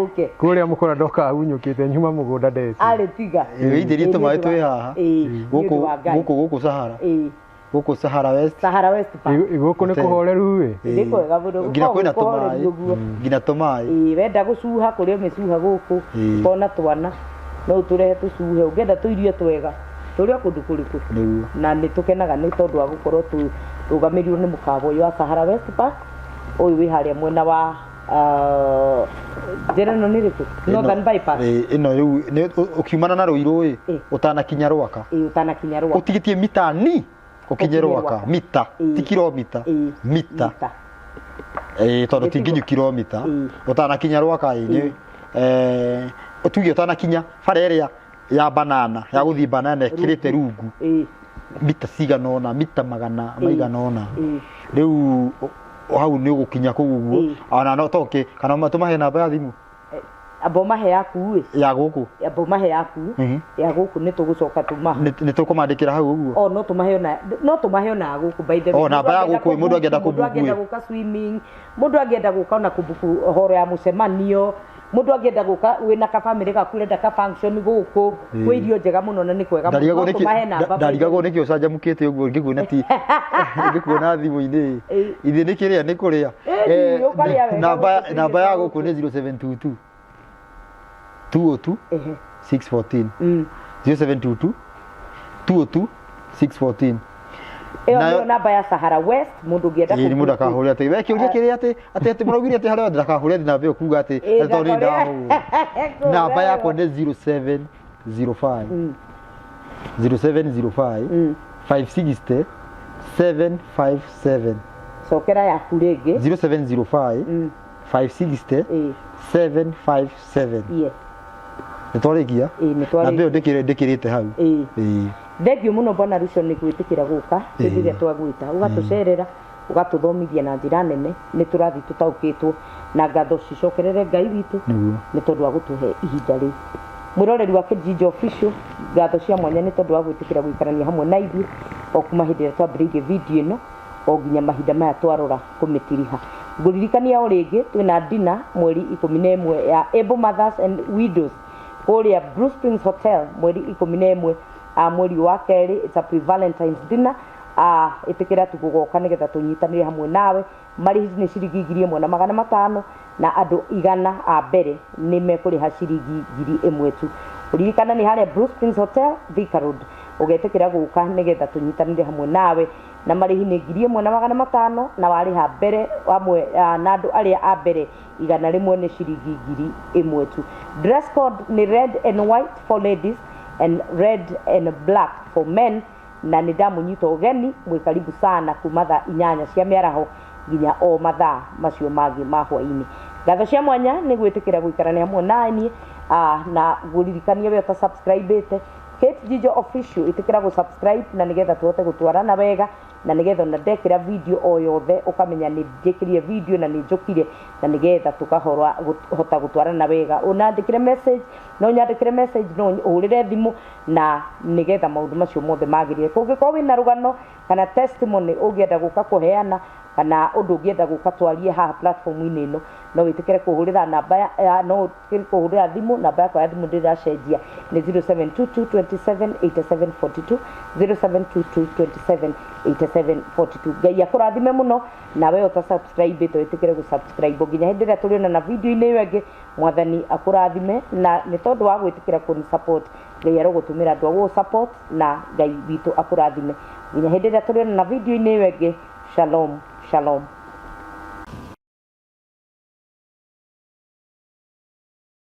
Ũke. Kũrĩa mũkũra ndokaga hunyũkĩte nyuma mũgũnda ndeci. Arĩ tiga. Wĩitĩrie tũmaĩ twĩ haha. Ĩĩ, nĩ Gũkũ ũndũ wa Ngai. gũkũ Sahara. Gũkũ Sahara West. Sahara West Park. Gũkũ nĩ Hotel. kũhoreru ĩ. Nĩ kwega mũno. Nginya kwĩna Gũkoragwo kũhoreru tũmaĩ. ũguo. Nginya tũmaĩ. Ĩĩ, wenda gũcuha kũrĩa mĩcuha gũkũ, kona twana no ũtũrehe tũcuhe, ũngĩenda tũirio twega tũrĩ o kũndũ kũrĩkũ. Nĩguo. Na nĩ tũkenaga nĩ tondũ wa gũkorwo tũrũgamĩrĩirwo nĩ mũkawa ũyũ wa Sahara West Park, ũyũ wĩ harĩa mwena wa njĩra ĩno nĩ ĩrĩkũ? Northern Bypass. Ĩĩ, ĩno rĩu nĩ ũkiumana na Rũirũ ĩ, ũtanakinya Rwaka. Ĩĩ, ũtanakinya Rwaka. Ũtigĩtie mita ni ũkinye Ũkinye Rwaka. Rwaka. Mita, ti kilomita. Mita. Mita. Ĩĩ, tondũ ti Nĩtiguo. nginyu kilomita. Ũtanakinya Rwaka ĩ, nĩ tuge ũtanakinya bara ĩrĩa ya banana, ya gũthiĩ banana ĩkĩrĩte rungu, mita cigana ũna, mita magana maigana ũna. Rĩu hau nĩ ũgũkinya kũu ũguo. Ona no toke kana tũmahe namba ya thimũ. Amba ũmahe yaku ĩ. Ya gũkũ. Amba ũmahe yaku. Ya gũkũ nĩ tũgũcoka tũmahe. Nĩ tũkũmandĩkĩra hau ũguo. O no tũmahe, ona no tũmahe ona ya gũkũ, by the way. O, namba ya Mũndũ angĩenda gũkũ, mũndũ angĩenda kũbuku, mũndũ angĩenda kũbuku ĩ. gũka swimming, mũndũ angĩenda gũka ona kũbuku horo ya mũcemanio, mũndũ angĩenda gũka wĩna ka family gaku, ũrenda ka function gũkũ, kwĩ irio njega mũno na nĩ kwega mũno. Ndarigagwo No nĩkĩ tũmahe namba, by the way. ndarigagwo nĩkĩ ũcanjamũkĩte ũguo ngĩkuona, ti ngĩkuona thimũ-inĩ. Ithuĩ nĩ kĩrĩa nĩ kũrĩa. Ĩni, ũkarĩa wega Namba, gũkũ namba ya twĩte gũkũ nĩ 0722 202 614. 0722 202 614. Ĩyo nĩyo namba ya Sahara West mũndũ ũngĩenda Ĩĩ mũndũ akahũrĩra atĩ we kĩũria kĩrĩa atĩ atĩ atĩ mũraugire atĩ harĩa ndakahũrĩra namba ĩyo kuga atĩ tondũ nĩ ndahũra. Namba yakwa nĩ 0705 0705 560 757. Cokera yaku rĩngĩ. 0705 560 757. Yes. Nĩ twarĩkia? Ĩĩ nĩ twarĩkia. Namba ĩyo ndĩkĩrĩte hau. Ĩĩ. Thengiũ mũno Bwana Ruco nĩ gwĩtĩkĩra gũka hĩndĩ ĩrĩa twagwĩta ũgatũcerera ũgatũthomithia na njĩra nene nĩ tũrathiĩ tũtaũkĩtwo na ngatho cicokerere Ngai witũ nĩ tondũ wa gũtũhe ihinda rĩu. Mwĩroreri wa Kijiji Official ngatho cia mwanya nĩ tondũ wa gwĩtĩkĩra gũikarania hamwe na ithuĩ o kuma hĩndĩ ĩrĩa twambĩrĩirie video ĩno o nginya mahinda maya twarora kũmĩtiriha. Ngũririkania o rĩngĩ twĩna dinner mweri 11 ya Able Mothers and Widows kũrĩa Blue Springs Hotel mweri 11 mweri wa kerĩ. It's a pre-Valentine's dinner. Ĩtĩkĩra tu gũgoka nĩgetha tũnyitanĩre hamwe nawe. Marĩhi nĩ ciringi 1500 na andũ 100 a mbere nĩ mekũrĩha ciringi 1000 tu. Ũririkana nĩ harĩa Blue Springs Hotel Thika Road. Ũgetĩkĩra gũka nĩgetha tũnyitanĩre hamwe nawe na marĩhi nĩ 1500 na warĩha mbere hamwe na andũ arĩa a mbere 100 nĩ ciringi 1000 tu. Dress code nĩ red and white for ladies and red and black for men. Na nĩ ndamũnyita ũgeni mwĩ karibu sana kuma thaa 8 cia mĩaraho nginya o mathaa macio mangĩ ma hwaĩ-inĩ. Ngatho cia mwanya nĩ gwĩtĩkĩra gũikarania hamwe na niĩ na ngũririkania we ũta subscribe-ĩte Kate Njijo Official ĩtĩkĩra gũ subscribe na nĩgetha tũhote gũtwarana wega na nĩgetha ona ndekĩra video o yothe ũkamenya nĩ njĩkĩrie video na nĩ njũkire na nĩgetha tũkahota gũtwarana wega. Ũnandĩkĩre message no nyandĩkĩre message no ũhũrĩre thimũ na nĩgetha maũndũ macio mothe magĩrĩre. Kũngĩkorwo wĩna rũgano kana testimony ũngĩenda gũka kũheana kana ũndũ ũngĩenda gũka twarie haha platform-inĩ ĩno no wĩtĩkĩre kũhũrĩra namba ya no wĩtĩkĩre kũhũrĩra thimũ. Namba yakwa ya thimũ ndĩracenjia nĩ 0722 27 87 42 0722 27 87 42. Ngai akũrathime mũno na we ũta subscribe ĩte wĩtĩkĩre gũ subscribe nginya hĩndĩ ĩrĩa tũrĩonana video-inĩ ĩyo ĩngĩ. Mwathani akũrathime na nĩ tondũ wa gwĩtĩkĩra kũni support. Ngai arogũtũmĩra andũ a gũgũ support na Ngai witũ akũrathime nginya hĩndĩ ĩrĩa tũrĩonana video-inĩ ĩyo ĩngĩ. Shalom, shalom.